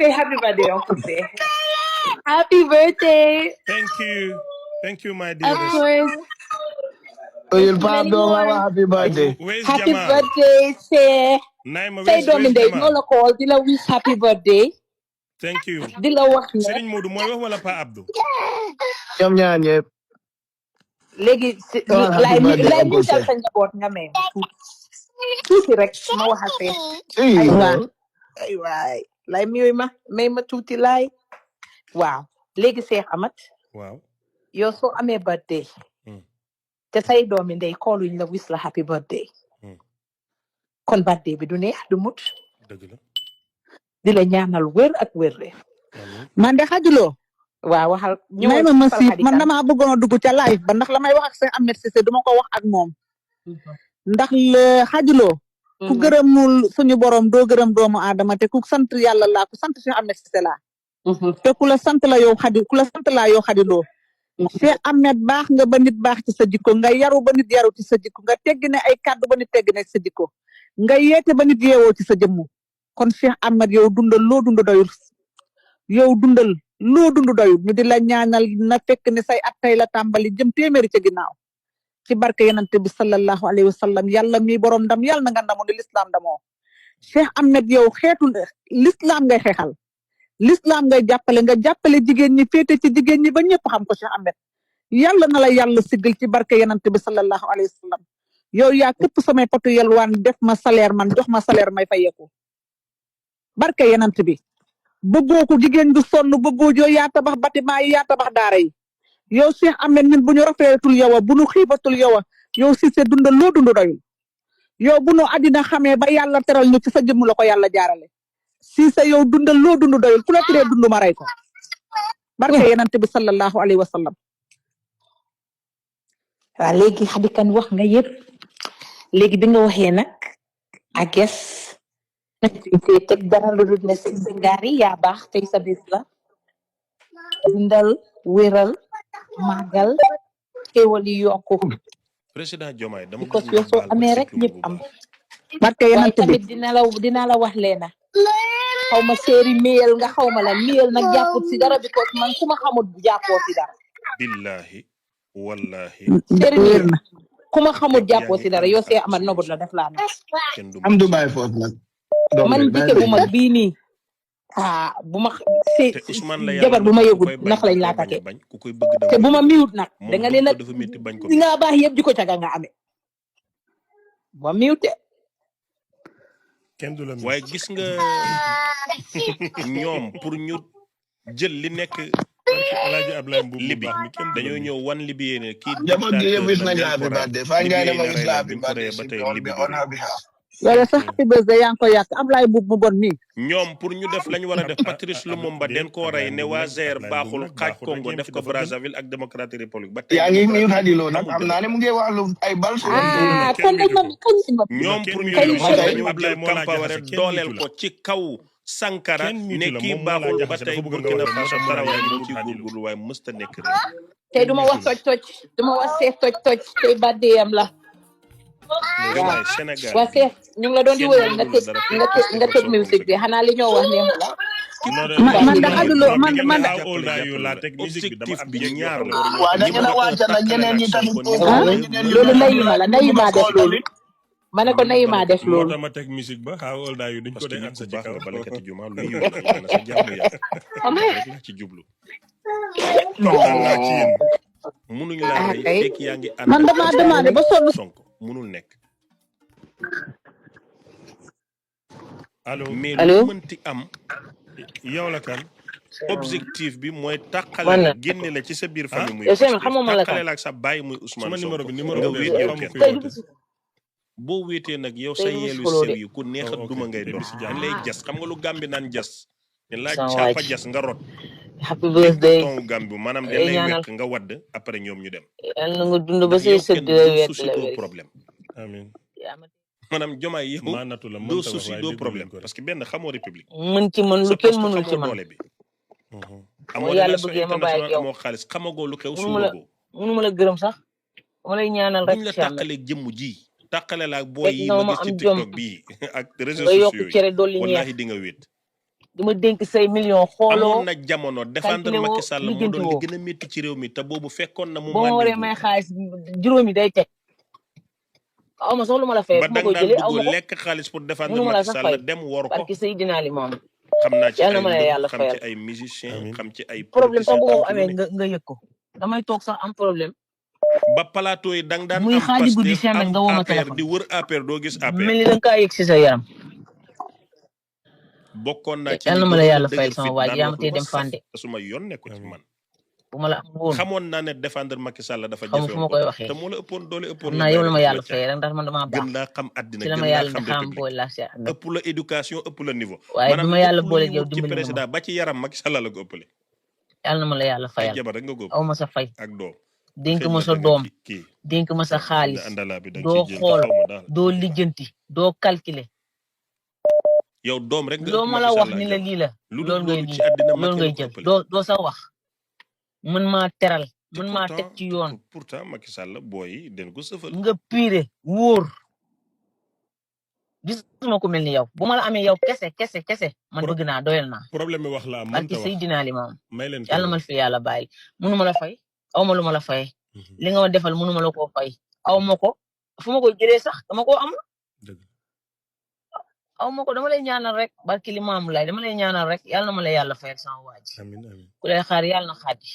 Say happy birthday, Uncle Say. Happy birthday. Thank you, my dear. Of course. Happy birthday. Happy birthday, say. Say Dominic, no la call. Di la wish happy birthday. Thank you. Di la wax ne. Serigne Modou mooy wax wala Pa Abdou. ñoom ñaar ñëpp. Léegi lay mi dal sa njaboot nga may tuuti rek ma wax ak ay waay lay may ma tuuti lay waaw léegi Cheikh Amat waaw yow soo amee birthday te say doomi ndey kooluñ la wish la happy birthday kon birthday bi du neex du mut dëgg la di la ñaanal wér ak wér re man de xajuloo waaw waxal may ma siif man damaa bëggoon a dugg ca live ba ndax la may wax ak seen Ahmed Cissé duma ko wax ak moom ndax xajuloo ku gërëmul suñu borom doo gërëm doomu aadama te ku sant yàlla laa ku sant Cheikh Ahmed Cissé laa te ku la sant la yow xadi ku la sant laa yow xadiloo Cheikh Ahmed baax nga ba nit baax ci sa jikko nga yaru ba nit yaru ci sa jikko nga tegg ne ay kàddu ba nit tegg ne sa jikko nga yeete ba nit yeewoo ci sa jëmmu kon Cheikh Ahmed yow dundal loo dund doyul yow dundal loo dund doyul ñu di la ñaanal na fekk ne say at tey la tàmbali jëm téeméeri ca ginnaaw ci barke yonent bi sallallahu alayhi wa sallam yàlla mi borom ndam yàlla na nga ndamu ni l'islam ndamoo Cheikh Ahmed yow xeetu l'islam ngay xeexal l'islam ngay jàppale jigéen ñi féete ci jigéen ñi ba ñëpp xam ko Cheikh Ahmed yàlla na la yàlla siggal ci barke yonent bi sallallahu alayhi wa sallam yow yaa képp samay potu yelwaan def ma salaire man jox ma salaire may fayeeku barke yonent bi bëggoo ko jigéen du sonn bëggoo joo yaa tabax bâtiment yi yaa tabax daara yi yow Cheikh Ahmed ñun bu ñu rafeetul yow bu ñu xiibatul yow yow Cissé dundal loo dund doyul yow bu ñu àddina xamee ba yàlla teral ñu ci sa jëmm la ko yàlla jaarale Cissé yow dundal loo dund doyul ku la tiree dund ma rey ko barke yonent bi sallallahu alayhi wa sallam waaw léegi xadikan wax nga yëpp léegi bi nga waxee nag I guess te teg dara lu dul ne si ngaari yaa baax tey sa bis la dundal wéral màggal xéewal yi yokku président Diomaye dama because yow soo amee rek ñëpp am barke waaye yonent bi tamit dina la wax leena xaw ma séeri miyel nga xaw ma la miyel nag jàpput si dara because man ku ma xamut jàppoo si dara billahi wallahi séeri miyel ku ma xamut jàppoo si dara yow see amat nobut la def laa ne am du bàyyi foofu nag man jike bu mag bii nii bu ma jabar bu ma yëgut nax lañ laa take te bu ma miwut nag da nga leen a di nga baax yëpp di ko caga nga amee bu ma miwut de waaye gis nga ñoom pour ñu jël li nekk Alaaji Ablaye Mbuub libi dañoo ñëw wan libi yéene kii jamono gi yëpp wis nañ la happy birthday fa nga ne ma wis la happy birthday on her behalf yow sax happy birthday yaa ngi koy yàq Ablaye Mbuub mu bon nii ñoom pour ñu def lañ war a def Patrice Lumumba den koo rey ne waa Zaire baaxul xaaj Congo def ko Brazzaville ak Démocratique République ba tey yaa ngi nii xadiloo nag am naa ne mu ngi wax lu ay bal su kon dañ ma ñoom pour ñu dañu Ablaye Compaoré dooleel ko ci kaw Sankara ne kii baaxul ba tey Burkina Faso Traoré moo ci góorgóorlu waaye mësta nekk rek tey duma wax toj duma wax seef toj tey baddeyam la waaw Sénégal waa seef ñu ngi la doon di wëyal nga tëj musique bi xanaa li ñoo wax neexu la man da xaduloo man how old are you laa teg musique bi dama am ñaar la waaw da ngeen a wàcc nag ñeneen ñi tamit loolu nayima la nayima def loolu ma ne ko nayima def moo loolu tax ma teg musique ba how old are you duñ ko dee am sa ci kaw balakati juma lu yiw la na sa jàmm ya rek la ci jublu naa ci yéen munuñ la rey fekk yaa ngi ànd man dama demandé ba sonn Sonko munul nekk allo mais lu mënti am yow la kan objectif bi mooy tàqale la génne la ci sa biir famille muy tàqale la ak sa baay muy Ousmane Sonko nga wéet yow kenn boo wéetee nag yow sa yeelu sew yi ku neex a duma ngay doon dañ lay jas xam nga lu Gàmbi naan jas ne laa caapa jas nga rot happy birthday ton Gàmbi maanaam dañ lay wekk nga wadd après ñoom ñu dem yàlla nga dund ba say sëdd wet problème amiin maanaam Diomaye yow doo souci doo problème parce que benn xamoo république mën ci man lu kenn mënul ci man doole bi amoo yàlla bëggee ma bàyyi ak yow amoo xaalis xamagoo lu xew suulagoo mënuma la gërëm sax ma lay ñaanal rek buñ la tàqalee jëmm ji tàqale la ak booy yi ma ma gis ci TikTok bii ak réseaux nga yokk sociaux cere dolli yi wallaahi di nga wéet dama dénk say million xooloo amoon na jamono défendre Macky Sall moo doon li gën a métti ci réew mi te boobu fekkoon na mu boo ma waree may xaalis juróomi day teg aw ma sax lu ma la fay ba dang daan dugg lekk xaalis pour défendre Macky Sall dem wor ko parce que Seydina Limamou xam naa ci yàlla ma la yàlla xam ci ay musiciens xam ci ay problème sax boo amee nga yëg ko damay toog sax am problème ba plateau yi dang daan muy xaaji guddi semaine nga woo ma APR téléphone di wër APR doo gis APR mel ni da nga kaa yëg si sa yaram bokkoon naa ci yàlla ma la yàlla fayal sama waaj yaa ma tee dem fande suma yoon nekku ci man bu ma la am woon xamoon naa ne défendre Macky Sall dafa xamu fu ma koy waxee te moo la ëppoon doole ëppoon naa yow la ma yàlla fay rek ndax man damaa baax gën laa xam àddina ci la ma yàlla xam boole laa si ëpp la éducation ëpp la niveau waaye bi ma yàlla boole yow ci président ba ci yaram Macky Sall la ko ëppale yàlla na ma la yàlla fayal jabar rek nga góob aw ma sa fay ak doom dénk ma sa doom dénk ma sa xaalis doo xool doo lijjanti doo calculer yow doom rek loo ma la wax ni la lii la loolu ngay lii loolu ngay jël doo sa wax mën maa teral mën maa teg ci yoon pourtant Macky Sall booy den ko sëfal nga piire wóor gisuma ko mel ni yow bu ma la amee yow kese man bëgg naa doyal naa problème bi wax la am barki Seydina Limamou may leen yàlla ma fi yàlla bàyyi mënu ma la fay aw ma lu ma la fay li nga ma defal mënu ma la koo fay aw ma ko fu ma koy jëlee sax dama koo am aw ma ko dama lay ñaanal rek barki Limamou Laye dama lay ñaanal rek yàlla na ma la yàlla fayal sama waaj ku lay xaar yàlla na xaati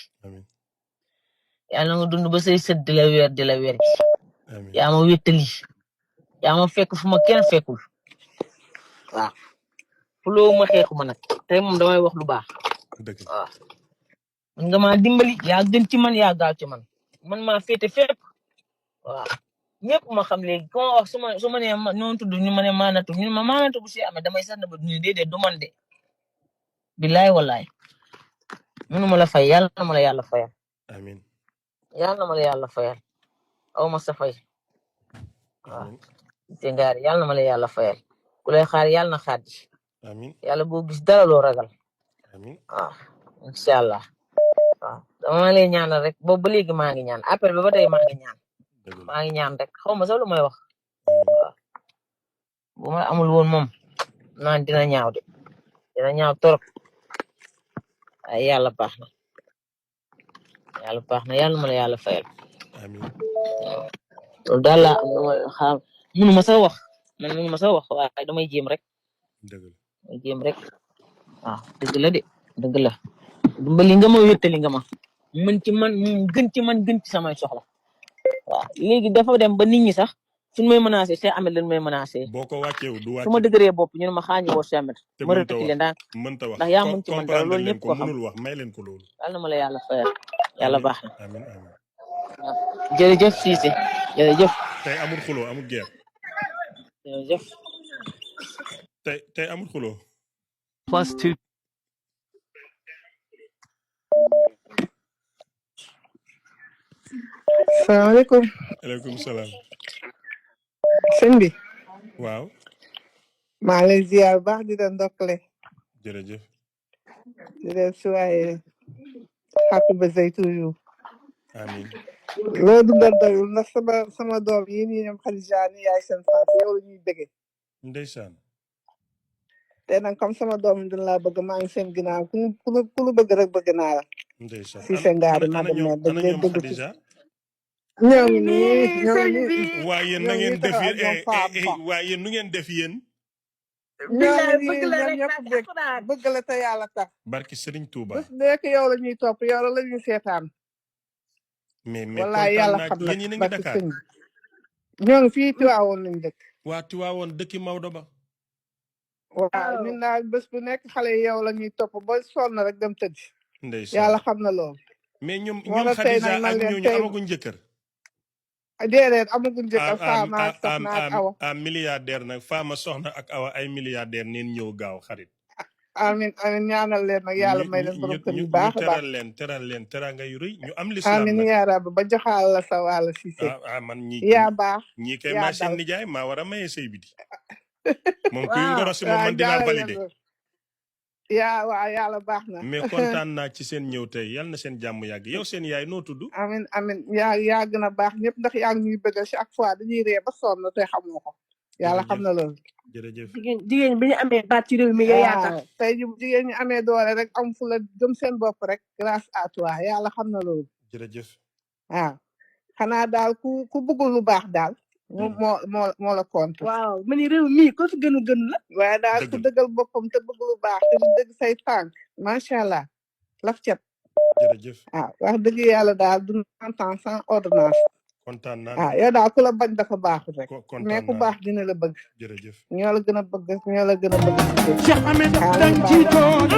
yàlla nga dund ba say sët di la weer yaa ma wéttali yaa ma fekk fu ma kenn fekkul waaw fu loo ma xeexu ma nag tey moom damay wax lu baax waaw man nga maa dimbali yaa gën ci man yaa gaaw ci man maa féete fépp waaw ñëpp ma xam léegi ko wax su ma nee noonu tudd ñu ma ne maanatu ñu ma maanatu bu si amee damay sax na ba ñu déedéet du man de billaay wallaay mënu ma la fay yàlla na ma la yàlla fayal amiin yàlla na ma la yàlla fayal aw ma sa fay waaw te ngaari yàlla na ma la yàlla fayal ku lay xaar yàlla na xaat amiin yàlla boo gis dara loo ragal amiin waaw incha allah waaw dama lay ñaanal rek boobu ba léegi maa ngi ñaan appel ba tey maa ngi ñaan rek xaw ma sax lu may wax waaw bu ma amul woon moom naan dina ñaaw de dina ñaaw torop ay yàlla baax na yàlla ma la yàlla fayal amiin loolu daal laa am ma xam mënu ma sax wax man mënu ma sax wax waaye damay jéem rek waaw dëgg la de dëgg la dimbali nga ma wéttali nga ma mën ci man gën ci man gën ci samay soxla waaw léegi dafa dem ba nit ñi sax suñ may menacé Cheikh Ahmed lañ may menacé boo ko wàcceewu du wàcce su ma dëgëree bopp ñu ne ma xaañu woo Cheikh Ahmed ma reculer ndax ndax yaa mën ci man dara loolu ñëpp ko xam mënul wax may leen ko loolu yàlla na ma la yàlla fayal yàlla baax na amiin jërëjëf Cissé jërëjëf tey amul xuloo amul guerre jërëjëf tey amul xuloo +2 salaamaaleykum. aleykum salaam. sëñ bi. waaw. maa ngi lay ziar baax di la ndokkale. jërëjëf. di leen suwaye happy birthday to you. amiin. loo dundal doyul ndax sama doom yi nii ñoom Khadija ni yaay seen faat yow la ñuy bëgge. ndeysaan. te nag comme sama doom yi dañ laa bëgg maa ngi seen ginnaaw ku lu bëgg rek bëgg naa la ndeysaan si sa ngaari ma dem dañ lay bëgg ci Khadija ñoo ngi nii waaye yéen na ngeen def yéen waaye yéen nu ngeen def yéen ñoo ngi nii ñoom ñëpp bëgg la te yàlla tax barki Serigne Touba bés nekk yow la ñuy topp yow la ñuy seetaan mais wallaay yàlla xam yéen yéen a ngi Dakar ñoo ngi fii Tiwaawoon lañ dëkk waa Tiwaawoon dëkki Maodo ba waaw ñun daal bés bu nekk xale yi yow la ñuy topp ba sonn rek dem tëdd ndeysaan yàlla xam na loolu mais ñoom Khadija ak ñooñu amaguñ jëkkër déedéet amaguñ jëkkër Fama ak Soxna ak Awa milliardaire nag Fama Soxna ak Awa ay milliardaire neen ñëw gaaw xarit amin amin ñaanal leen nag yàlla may leen borom kër yu baax a baax teral leen teranga yu rëy ñu am lislaam amin yaa rabbi ba joxaal la sa wàll si man yaa baax ñii kay maa seen nijaay maa war a maye sëy bi di moom kuy ngoro si moom man dinaa validé waaw yàlla baax na mais kontaan naa ci seen ñëw tey yal na seen jàmm yàgg yow seen yaay noo tudd amin amin yaa gën a baax ñëpp ndax yaa ngi ñuy bëggal chaque fois dañuy ree ba sonn te xamoo ko yàlla xam na loolu jërëjëf jigéen bi ñu amee baat ci réew mi nga yaatal tey jigéen ñi amee doole rek am fu la gëm seen bopp rek grâce à toi yàlla xam na loolu jërëjëf waaw xanaa daal ku bëggul lu baax daal moo la compte waaw ma ni réew mii ko fi gënu gën la waaye daal ku dëggal boppam te bëgg lu baax te dëgg say tànk macha allah laf cet jërëjëf waaw wax dëgg yàlla daal du temps sans ordonnance kontaan naa waaw yow daal ku la bañ dafa baaxul rek mais ku baax dina la bëgg jërëjëf ñoo la gën a bëgg ñoo la gën a bëgg Cheikh Ahmed dañ ci toon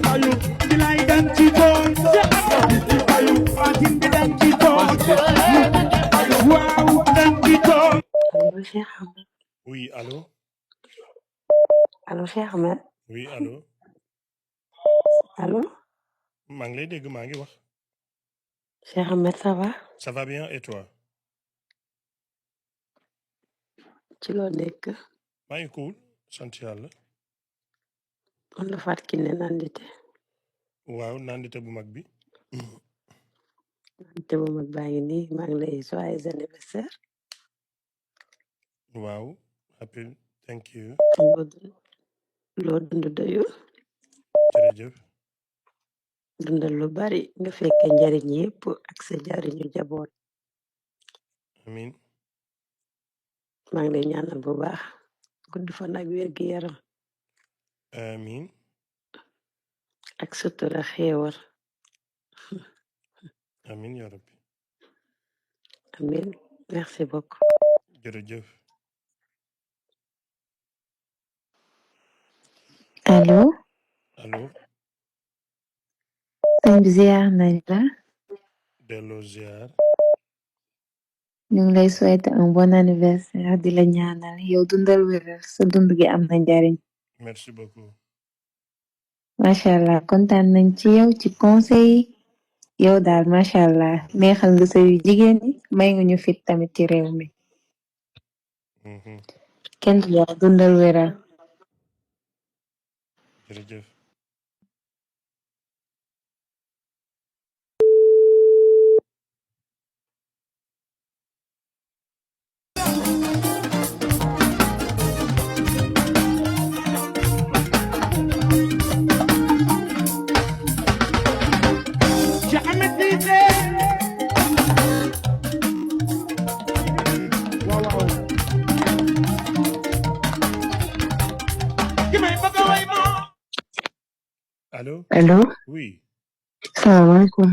bayu bilay dañ ci toon bayu Fatim bi dañ ci toon waaw dañ ci toon allo Cheikh Ahmed oui allo Cheikh Ahmed oui allo maa ngi lay dégg maa ngi wax Cheikh Ahmed ça va bien et toi ci loo nekk maa ngi cool sant yàlla man la Fatou Kiné Nandité waaw Nandité bu mag bi Nandité bu mag baa ngi nii maa ngi lay joyeux anniversaire waaw happy thank you loo dund doyul jërëjëf dundal lu bari nga fekke njariñ yépp ak sa njariñu jaboot amin maa ngi lay ñaanal bu baax gudd fan ak wér gi yaram amin ak sutura xéewal amin ya rabbi amin merci beaucoup jërëjëf allo sëñ bi ziar nañ la delloo ziar ñu ngi lay souhaiter un bon anniversaire di la ñaanal yow dundal wér sa dund gi am na njariñ merci beaucoup macha allah kontaan nañ ci yow ci conseil yi yow daal macha allah neexal nga sëyu jigéen ñi may nga ñu fit tamit ci réew mi kenn du yow dundal wéral jërëjëf allo oui salaamaaleykum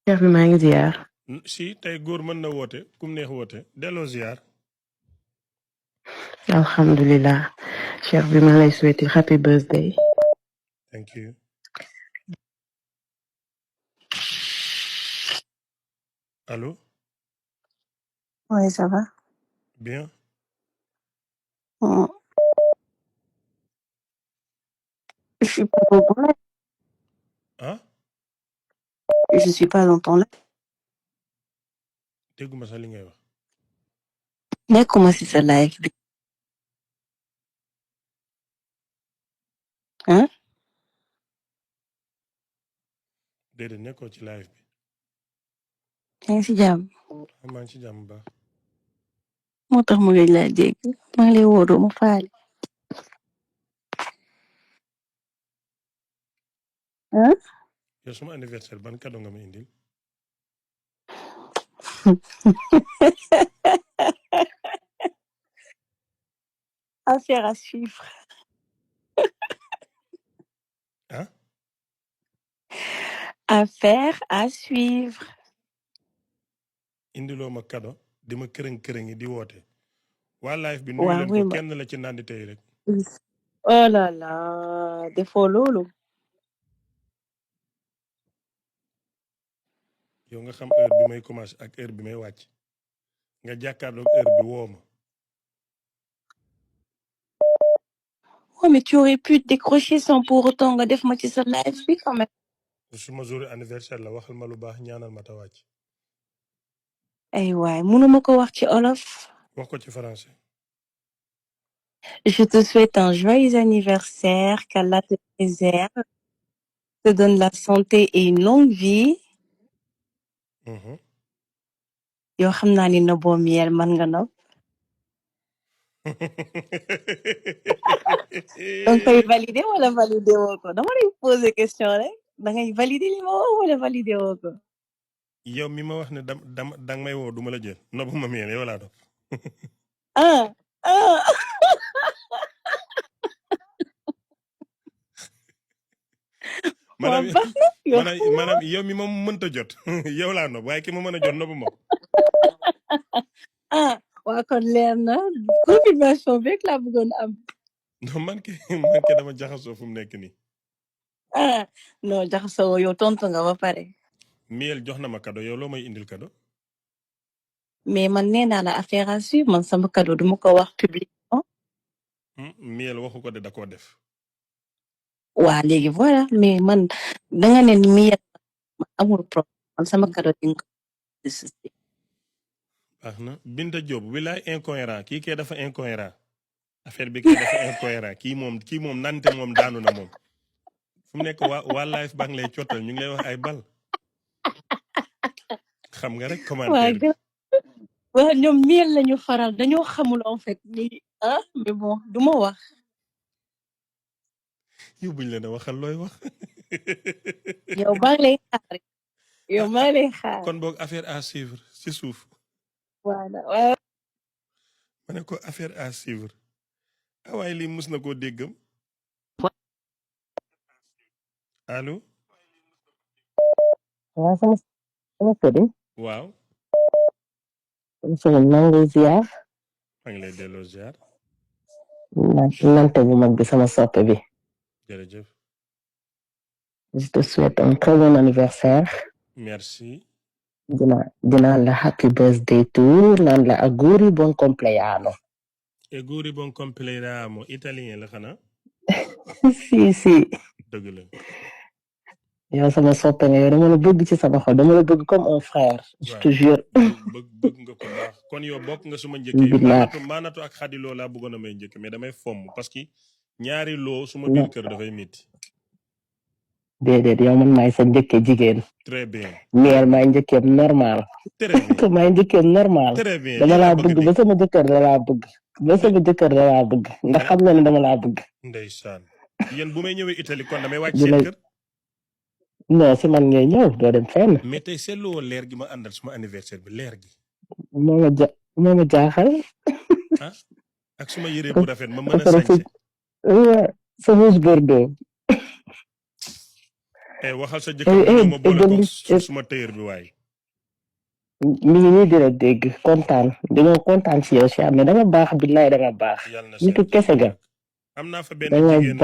cheikh bi maa ngi ziar si tey góor mën na woote kum neex woote delloo ziar alhamdulilah cheikh bi ma lay souhaiter happy birthday thank you allô oui ça va bien je suis pas longtemps là. Hein? Je suis pas longtemps là. dégguma sax li ngay wax. nekkuma ci sa live bi. Hein? déedéet nekkoo ci live bi. yaa ngi ci jàmm. maa ngi ci jàmm baax. moo tax mu ngi lay dégg maa ngi lay woo doo ma faale. Hein? yow suma anniversaire ban cadeau nga ma indil. Affaire à suivre. Hein? Affaire à suivre. indiloo ma cadeau di ma kërëng di woote. waa live bi nuyu waaw leen oui ko ma. kenn la ci nandi tey rek. Oh là là defoo loolu. yow nga xam heure bi may commencé ak heure bi may wàcc nga jàkkaarloog heure bi woo ma. Oh mais tu aurais pu décrocher sans pour autant nga def ma ci sa live bi quand même. suma jour anniversaire la waxal ma lu baax ñaanal ma ta wàcc. ay waay mënuma ko wax ci olof. wax ko ci français. Je te souhaite un joyeux anniversaire, qu'Allah te préserve, te donne la santé et une longue vie. Yoo xam naa ni noboo miel man nga nob. danga koy valider wala valider woo ko dama lay poser question rek da ngay valider li ma wax wala valider woo ko. yow mi ma wax ne danga may woo du ma la jël nobu ma miel yow laa doon. maanaam yow mi ma mënta jot yow laa nob waaye ki ma mën a jot nobu ma. waa kon leer na confirmation beeg laa bëggoon am. non man ke dama jaxasoo fu mu nekk nii. non jaxasoo yow tontu nga ba pare. miel jox na ma cadeau yow loo may indil cadeau. mais man nee naa la affaire à suivre man sama cadeau du ma ko wax publiquement. miel waxu ko de da koo def. waa léegi voilà mais man danga ne miel amul problème man sama cadeau di nga ko. baax na Binta Diop wilaay incohérent kii kee dafa incohérent affaire bi kee dafa incohérent kii moom nante moom daanu na moom fu mu nekk waa live baa ngi lay cottal ñu ngi lay wax ay bal xam nga rek commentaire waaw ñoom miel lañu faral dañoo xamul en fait ni mais bon du ma wax. yow buñ leen a waxal looy wax. yow maa ngi lay xaar yow maa ngi lay xaar. kon boog affaire à suivre ci suuf. voilà waaw. ma ne ko affaire à suivre waaye lii mus na koo déggam. allo. waaw sama kër. waaw. sama maa ngi lay ziar. maa ngi lay delloo ziar. nante bu mag bi sama soppe bi. jërëjëf. je te souhaite un très bon anniversaire. merci. dinaa la happy birthday to naan la auguri buon compleanno. auguri buon compleanno italien la xanaa. si. dëgg la. yow sama soppe nga yow dama la bëgg ci sama xol dama la bëgg comme un frère. je te jure. bëgg nga ko baax kon yow bokk nga suma njëkkee maanatu ak xadiloo laa bëggoon a may njëkk mais damay fomm parce que ñaari loo suma biir kër dafay métti. déedéet yow man maay sa njëkkee jigéen. très bien. miel maay njëkkeem normal. très bien maay njëkkeem normal. très bien dama laa bëgg ba sama jëkkër da laa bëgg. ndax xam na ne dama laa bëgg. ndeysaan yéen bu may ñëwee Italie kon damay wàcc seen kër. non si man ngay ñëw doo dem fenn. mais tey seetluwoo leer gi ma àndal suma anniversaire bi leer gi. moo ma jaaxal. ak suma yére bu rafet ma mën a sañse. sa rouge bordeaux. waxal sa jëkkër ma boole ko suma tëyër bi waaye. mi ngi nii dina dégg dañoo kontaan ci yow si am ne danga baax billaay danga baax. nitu kese ga. am naa fa benn jigéen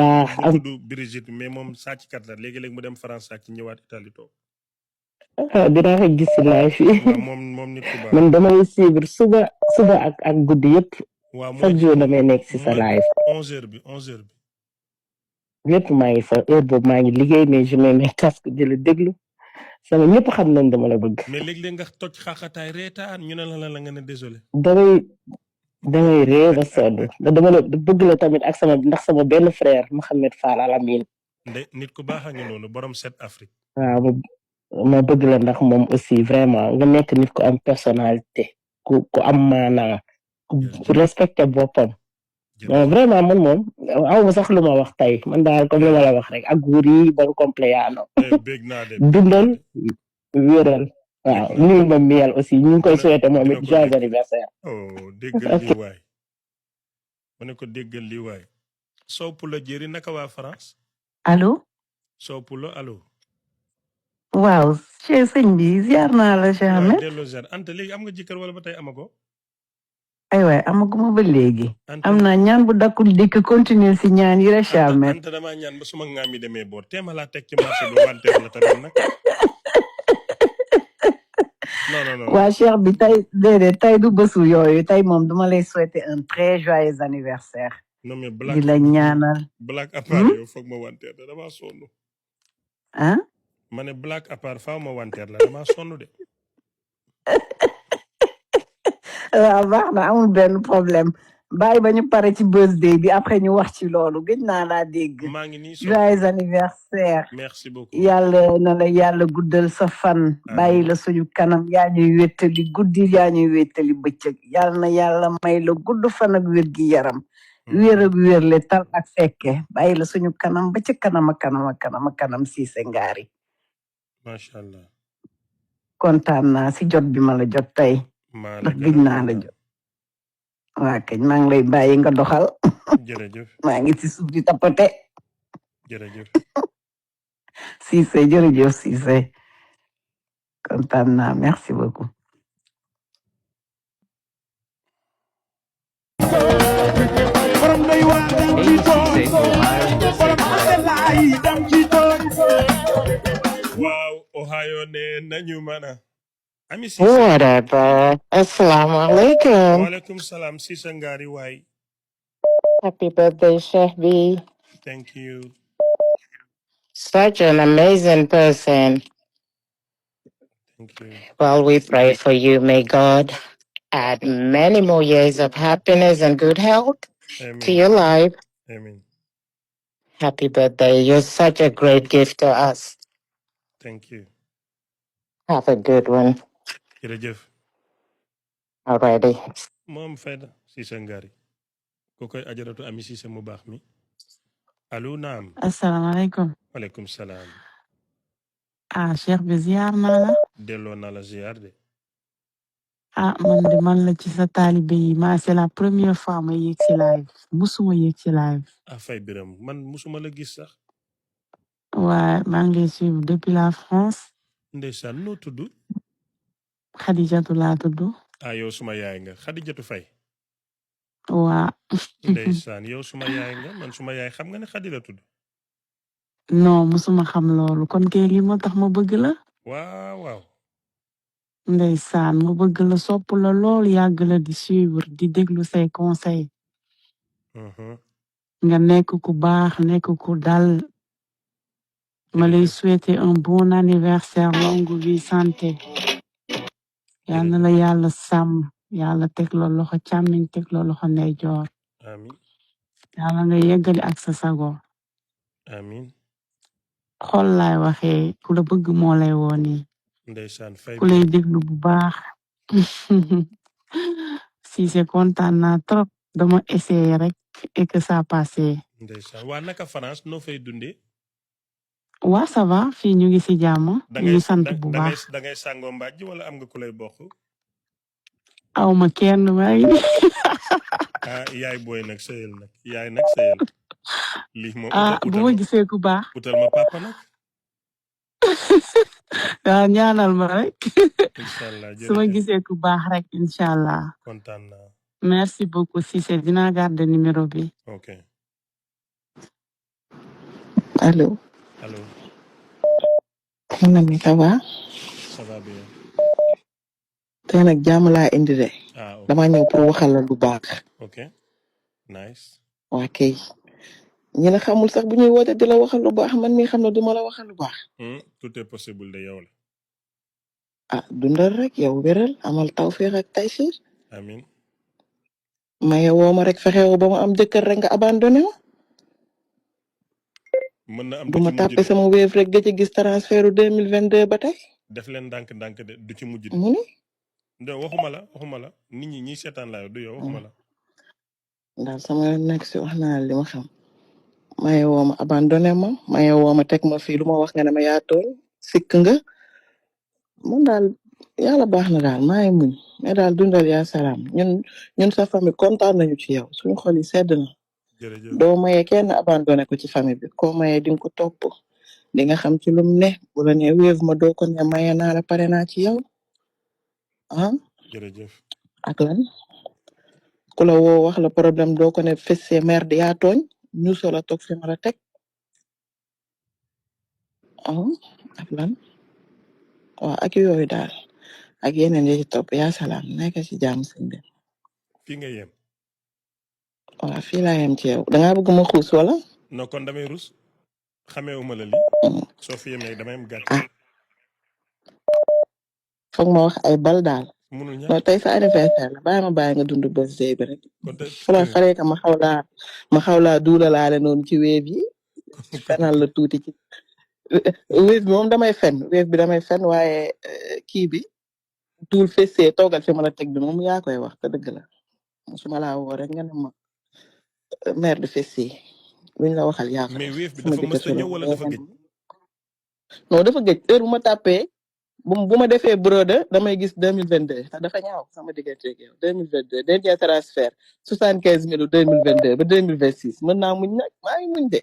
bu tudd Brigitte mais moom sàcckat la léegi-léegi mu dem France sàcc ñëwaat Italie toog. dinaa ko gis si live yi. moom nit ku baax. man damay suivre suba ak guddi yëpp. chaque jour damay nekk si sa live. 11h bi. lépp maa ngi fa heure boobu maa ngi liggéey mais je mets mes casques di la déglu sama ñëpp xam nañ dama la bëgg. mais léeg-léeg nga toj xaaxataay reetaan ñu ne la nga ne désolé. damay ree ba sonn dama la bëgg la tamit ak ndax sama benn frère Mohamed Fall Alamine. nit ku baax a ngi noonu borom set Afrique. waaw ma bëgg la ndax moom aussi vraiment nga nekk nit ku am personnalité ku am maanaa ku respecté boppam. non vraiment man moom aw ma sax lu ma wax tey man daal comme li ma la wax rek auguri bon compleanno bég naa de dundal wéral waaw nuyu ma miel aussi ñu ngi koy souhaité moom it joyeux anniversaire oh déggal li waay ma ne ko déggal li waay Sow Poulo jëri naka waa France allo Sow Poulo allo waaw Cheikh sëñ bi ziar naa la Cheikh Ahmed delloo ziar Anta léegi am nga jëkkër wala ba tey amago ay waay amaguma ba léegi am naa ñaan bu dakkul dikk continuer si ñaan yi rek Cheikh Ahmed Anta damaa ñaan ba suma ngaam yi demee boor teema laa teg ci marché bi wanteer la tamit nag non waa Cheikh bi tey déedéet tey du bésu yooyu tey moom duma lay souhaiter un très joyeux anniversaire non mais di la ñaanal black apart yow foog ma wanteer la damaa sonn ah ma ne black apart faaw ma wanteer la damaa sonn de waaw baax na amul benn problème bàyyi ba ñu pare ci birthday bi après ñu wax ci loolu gëj naa laa dégg maa ngi nii joyeux anniversaire merci beaucoup yàlla na la yàlla guddal sa fan bàyyi la suñu kanam yaa ñuy wéttali guddi yaa ñuy wéttali bëccëg yàlla na yàlla may la gudd fan ak wér gi yaram wér ak wérle tal ak fekke bàyyi la suñu kanam ba ca kanam a kanam a kanam a kanam Cissé Ngari macha allah kontaan naa si jot bi ma la jot tey ndax gëj naa la jot waa kañ maa ngi lay bàyyi nga doxal jërëjëf maa ngi ci suuf di tapote jërëjëf Cissé jërëjëf Cissé kontaan naa merci beaucoup waaw Ohio ne nañu mana ami Cissé Whatever. Assalamualaikum. Waalaikum salam Cissé Ngari waay Happy birthday, Sheikh B. Thank you. Such an amazing person. Thank you. Well, we pray for you. May God add many more years of happiness and good health to your life. Amen. Happy birthday. You're such a great gift to us. Thank you. Have a good one. Jërëjëf. Alrighty. Moom Fayda Cissé Ngari ko koy ajaratu ami Cissé mu baax mi allo naam asalaamaaleykum waaleykum salaam Cheikh bi ziar naa la delloo naa la ziar de man la ci sa taalibe yi c'est la première fois ma yéeg ci live musuma yéeg ci live Fay Biram man musuma la gis sax waa maa ngi lay suivre depuis la France ndeysaan noo tudd Xadijatu laa tudd yow suma yaay nga Xadijatu Fay waa ndeysaan yow suma yaay nga man suma yaay xam nga ne Xadi la tudd non musuma xam loolu kon kay li moo tax ma bëgg la waaw waaw ndeysaan ma bëgg la sopp la lool yàgg la di suivre di déglu say conseil nga nekk ku baax nekk ku dal ma lay souhaiter un bon anniversaire longue vie santé yal na la yàlla sàmm yàlla teg la loxo càmmiñ teg la loxo ndeyjoor amiin yàlla nga yeggali ak sa sago amiin xol laay waxee ku la bëgg moo lay woo nii ndeysaan Fay ku lay déglu bu baax Cissé kontaan naa trop dama essayer rek et que ça passé ndeysaan waa naka France noo fay dundee waa ça va fii ñu ngi ci jàmm ñu ngi sant bu baax da ngay sàngoo mbàjj wala am nga ku lay bokk awma kenn maa ngi yaay booy nag sëyal nag yaay nag sëyal lii moom bu ma gisee ku baax utal ma papa nag waaw ñaanal ma rek inshallah su ma gisee ku baax rek inshallah kontaan naa merci beaucoup Cissé dinaa garder numéro bi ok Allô. Allô. Nani ça va? Ça va bien. Tey nag jàmm laa indi de. Ok. Dama ñëw pour waxal la lu baax. Ok. Nice. waa kay. ñi la xamul sax bu ñuy woote di la waxal lu baax man mii xam ne duma la waxal lu baax. Tout est possible de yow la. Dundal rek yow wéral amal tawfeex ak taysiir. Amin. maye woo ma rek fexewo ba ma am jëkkër rek nga abandonné ma. mën na am bu ma tàppe sama wéef rek ga ci gis transfert 2022 ba tey. def leen ndànk-ndànk de du ci mujj de. mu ni. waxuma la nit ñi ñiy seetaan laa du yow waxuma la. ndax sama nekk si wax naa li ma xam maye woo ma abandonné ma maye woo ma teg ma fii lu ma wax nga ne ma yaa tooñ sikk nga man daal yàlla baax na daal maa ngi muñ mais daal dundal yaa salaam ñun sa famille kontaan nañu ci yow suñu xol yi sedd na doo maye kenn abandonné ko ci famille bi koo maye di nga ko topp di nga xam ci lum ne bu la ne wéev ma doo ko ne maye naa la pare naa ci yow ah jërëjëf ak lan ku la woo wax la problème doo ko ne fessé merde yaa tooñ ñu solo toog fi ma la teg ak lan waaw ak yooyu daal ak yeneen yi ci topp yaa salaam nekk ci jàmm sëñ bi fii nga yem waaw fii laa yem ci yow dangaa bëgg ma xuus wala non kon damay rus xameewuma la li soo fi yemee damay am gàtt foog ma wax ay bal daal munul ñàkk non tey sa anniversaire la bàyyi ma bàyyi nga dund birthday bi rek fala faree ka ma xaw laa duulalaale noonu ci wéeb yi fenal la tuuti ci wéeb bi moom damay fen wéeb bi damay fen waaye kii bi duul fessee toogal fi ma la teg bi moom yaa koy wax te dëgg la suma laa woo rek nga ne ma mère de fessee luñ la waxal yaa ko mais wéeb bi dafa mës a ñëw wala dafa gëj non dafa gëj heure bu ma tàppee bu ma defee brode damay gis 2022 te dafa ñaaw sama diggante ak yow 2022 dernier transfert 75 000 2022 ba 2026 mën naa muñ nag maa ngi muñ de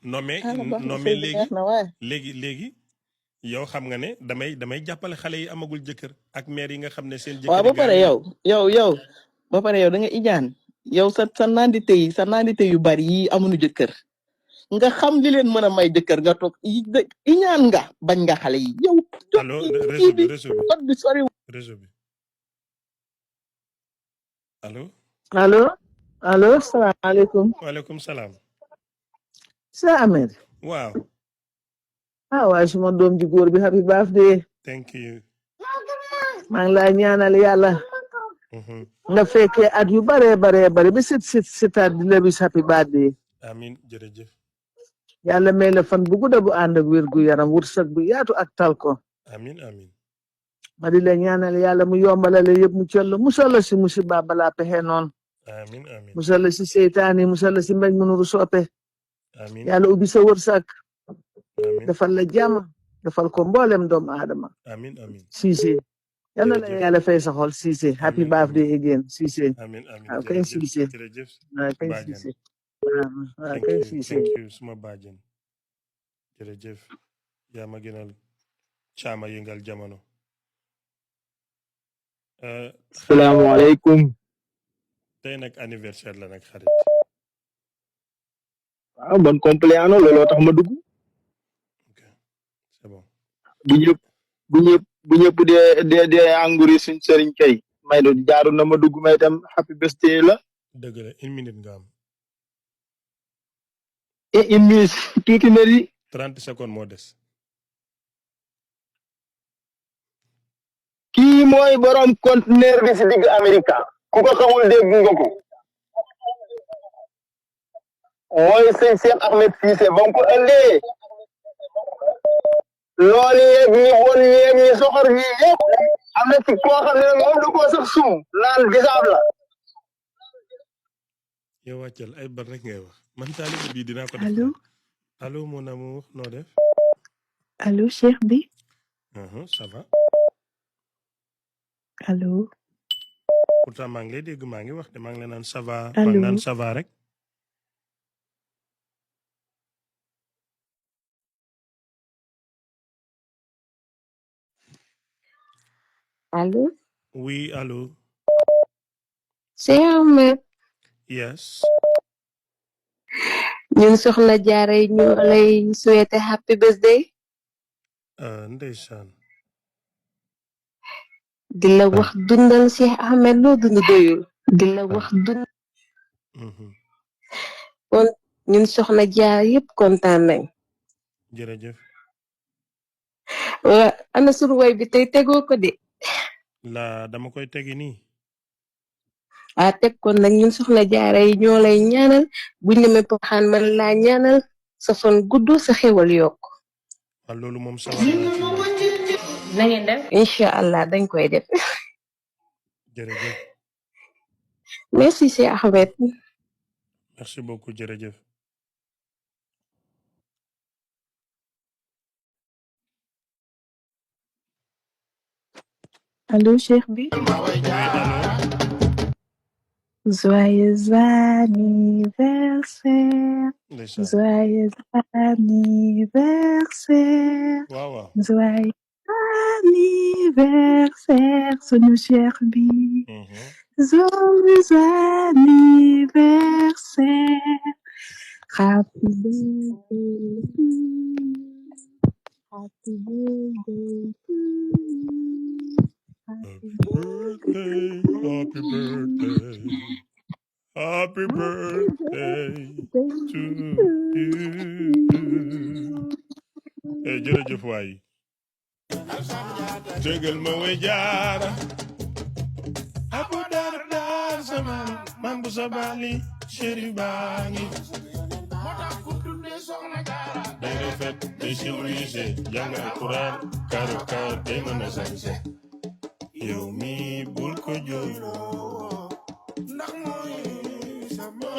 non mais léegi yow xam nga ne damay jàppale xale yi amagul jëkkër ak mère yi nga xam ne seen jëkkër waaw ba pare yow ba pare yow da nga ijaan yow sa nandite yu bari yi amuñu jëkkër nga xam li leen mën a may jëkkër nga toog iñaan nga bañ nga xale yi yow. allo réseau bi allo salaamaaleykum. waaleykum salaam. sa Ahmed. waaw. waaye suma doom ji góor bi happy birthday. thank you. maa ngi lay ñaanal yàlla. nga fekkee at yu bare ba sitaat di la bis happy birthday. amin jërëjëf. yàlla may la fan bu gudda bu ànd ak wér gu yaram wërsëg bu yaatu ak tal ko. amin ma di la ñaanal yàlla mu yombalale yëpp mu cell musal la si musiba balaa pexe noonu. amin musal la si seytaane musal la si mbañ mënuru soppe. amin yàlla ubbi sa wërsëg. defal la jàmm defal ko mboolem doomu aadama. amin Cissé. yàlla la yàlla fay sa xol Cissé happy birthday again Cissé. amin kay Cissé. jërëjëf kay Cissé. thank you suma bàjjen jërëjëf yaa ma gënal caama yëngal jamono. salaamaaleykum. tey nag anniversaire la nag xarit. waaw bon compléano looloo tax ma dugg. ok c'est bon. bu ñëpp dee anguri suñ sëriñ kay may do jaaru na ma dugg may tam happy birthday la. dëgg la 1 minute nga am. et 1 minute tuuti na di. 30 secondes moo des. kii mooy borom conteneur bi si digg Amérique ku ko xamul dégg nga ko mooy sëñ Cheikh Ahmed Cissé ba ko ëndee loolu yeeg ñi bon yeeg ñi soxor ñi yëpp am na ci koo xam ne moom du ko sax sum naan bisaab la. yow wàccal ay bar rek ngay wax man taalibe bii dinaa ko def. allo mon amour noo def. allo Cheikh bi. ça va. allo. pourtant maa ngi lay dégg maa ngi wax de maa ngi lay naan ça va. maa ngi naan ça va rek. allo. oui allo. c'est Ahmed. yes. ñun soxna Jaara yi ñoo lay souhaiter happy birthday. ndeysaan. di la wax dundal Cheikh Ahmed loo dund doyul. di la wax dund. kon ñun soxna Jaara yëpp kontaan nañ. jërëjëf. waa ana sunu way bi tey tegoo ko de. dama koy tegi nii. teg kon nag ñun soxna Jaara yi ñoo lay ñaanal buñ demee Porokhane man laa ñaanal sa fan gudd sa xewal yokk. loolu moom sawar naa ci. na ngeen def incha allah dañ koy def. jërëjëf merci Cheikh Ahmed. merci beaucoup jërëjëf. allo Cheikh bi. Joyeux anniversaire. ndeysaan Joyeux anniversaire. waaw waaw. Joyeux anniversaire sunu Cheikh bi. Joyeux anniversaire. Happy birthday to you. Happy birthday to you. Happy birthday, happy birthday, happy birthday to you. Jërëjëf waay. Dëggal ma way jaara. Abu Darda sama man bu sabali chéri baa ngi. Day rafet day civilisé jàng Alxuraan karo karo day mën a sañse. Yow mi bul ko jooyloo ndax mooy sama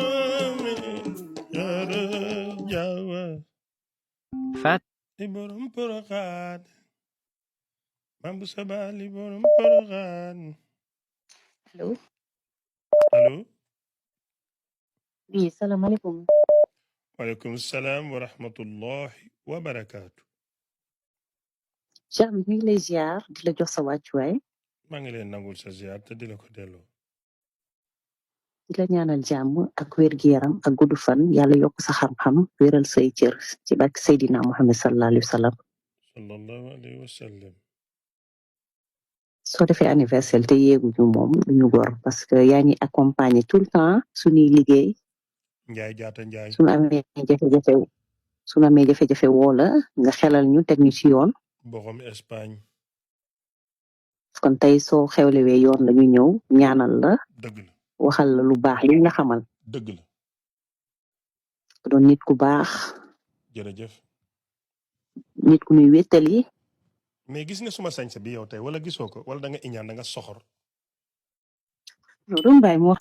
jaara jaawa. Fat. Li borom Poroxaan man bu sabali borom Poroxaan. allo. allo. oui salaamaaleykum. waaleykum salaam wa rahmatullahi wa barakaatu. Cheikh bi mi ngi lay ziar di la jox sa wàccuwaay. maa ngi leen nangul sa ziar te di la ko delloo. di la ñaanal jàmm ak wér gi yaram ak gudd fan yàlla yokk sa xam-xam wéral say cër ci barke Seydina Muhammad sallallahu alayhi wa sallam. sallallahu alayhi wa sallam. soo defee anniversaire te yéeguñu moom duñu gor parce que yaa ngi accompagner tout le temps suñuy liggéey. Njaay jaata Njaay. suñu amee jafe-jafe woo la nga xelal ñu teg ñu ci yoon. borom Espagne. kon tey soo xewlewee yoon la ñu ñëw ñaanal la. dëgg la waxal la lu baax li nga xamal. dëgg la. doon nit ku baax. jërëjëf. nit ku ñuy wéttali. mais gis nga suma sañse bi yow tey wala gisoo ko wala da nga iñaan da nga soxor. loolu Mbaye moo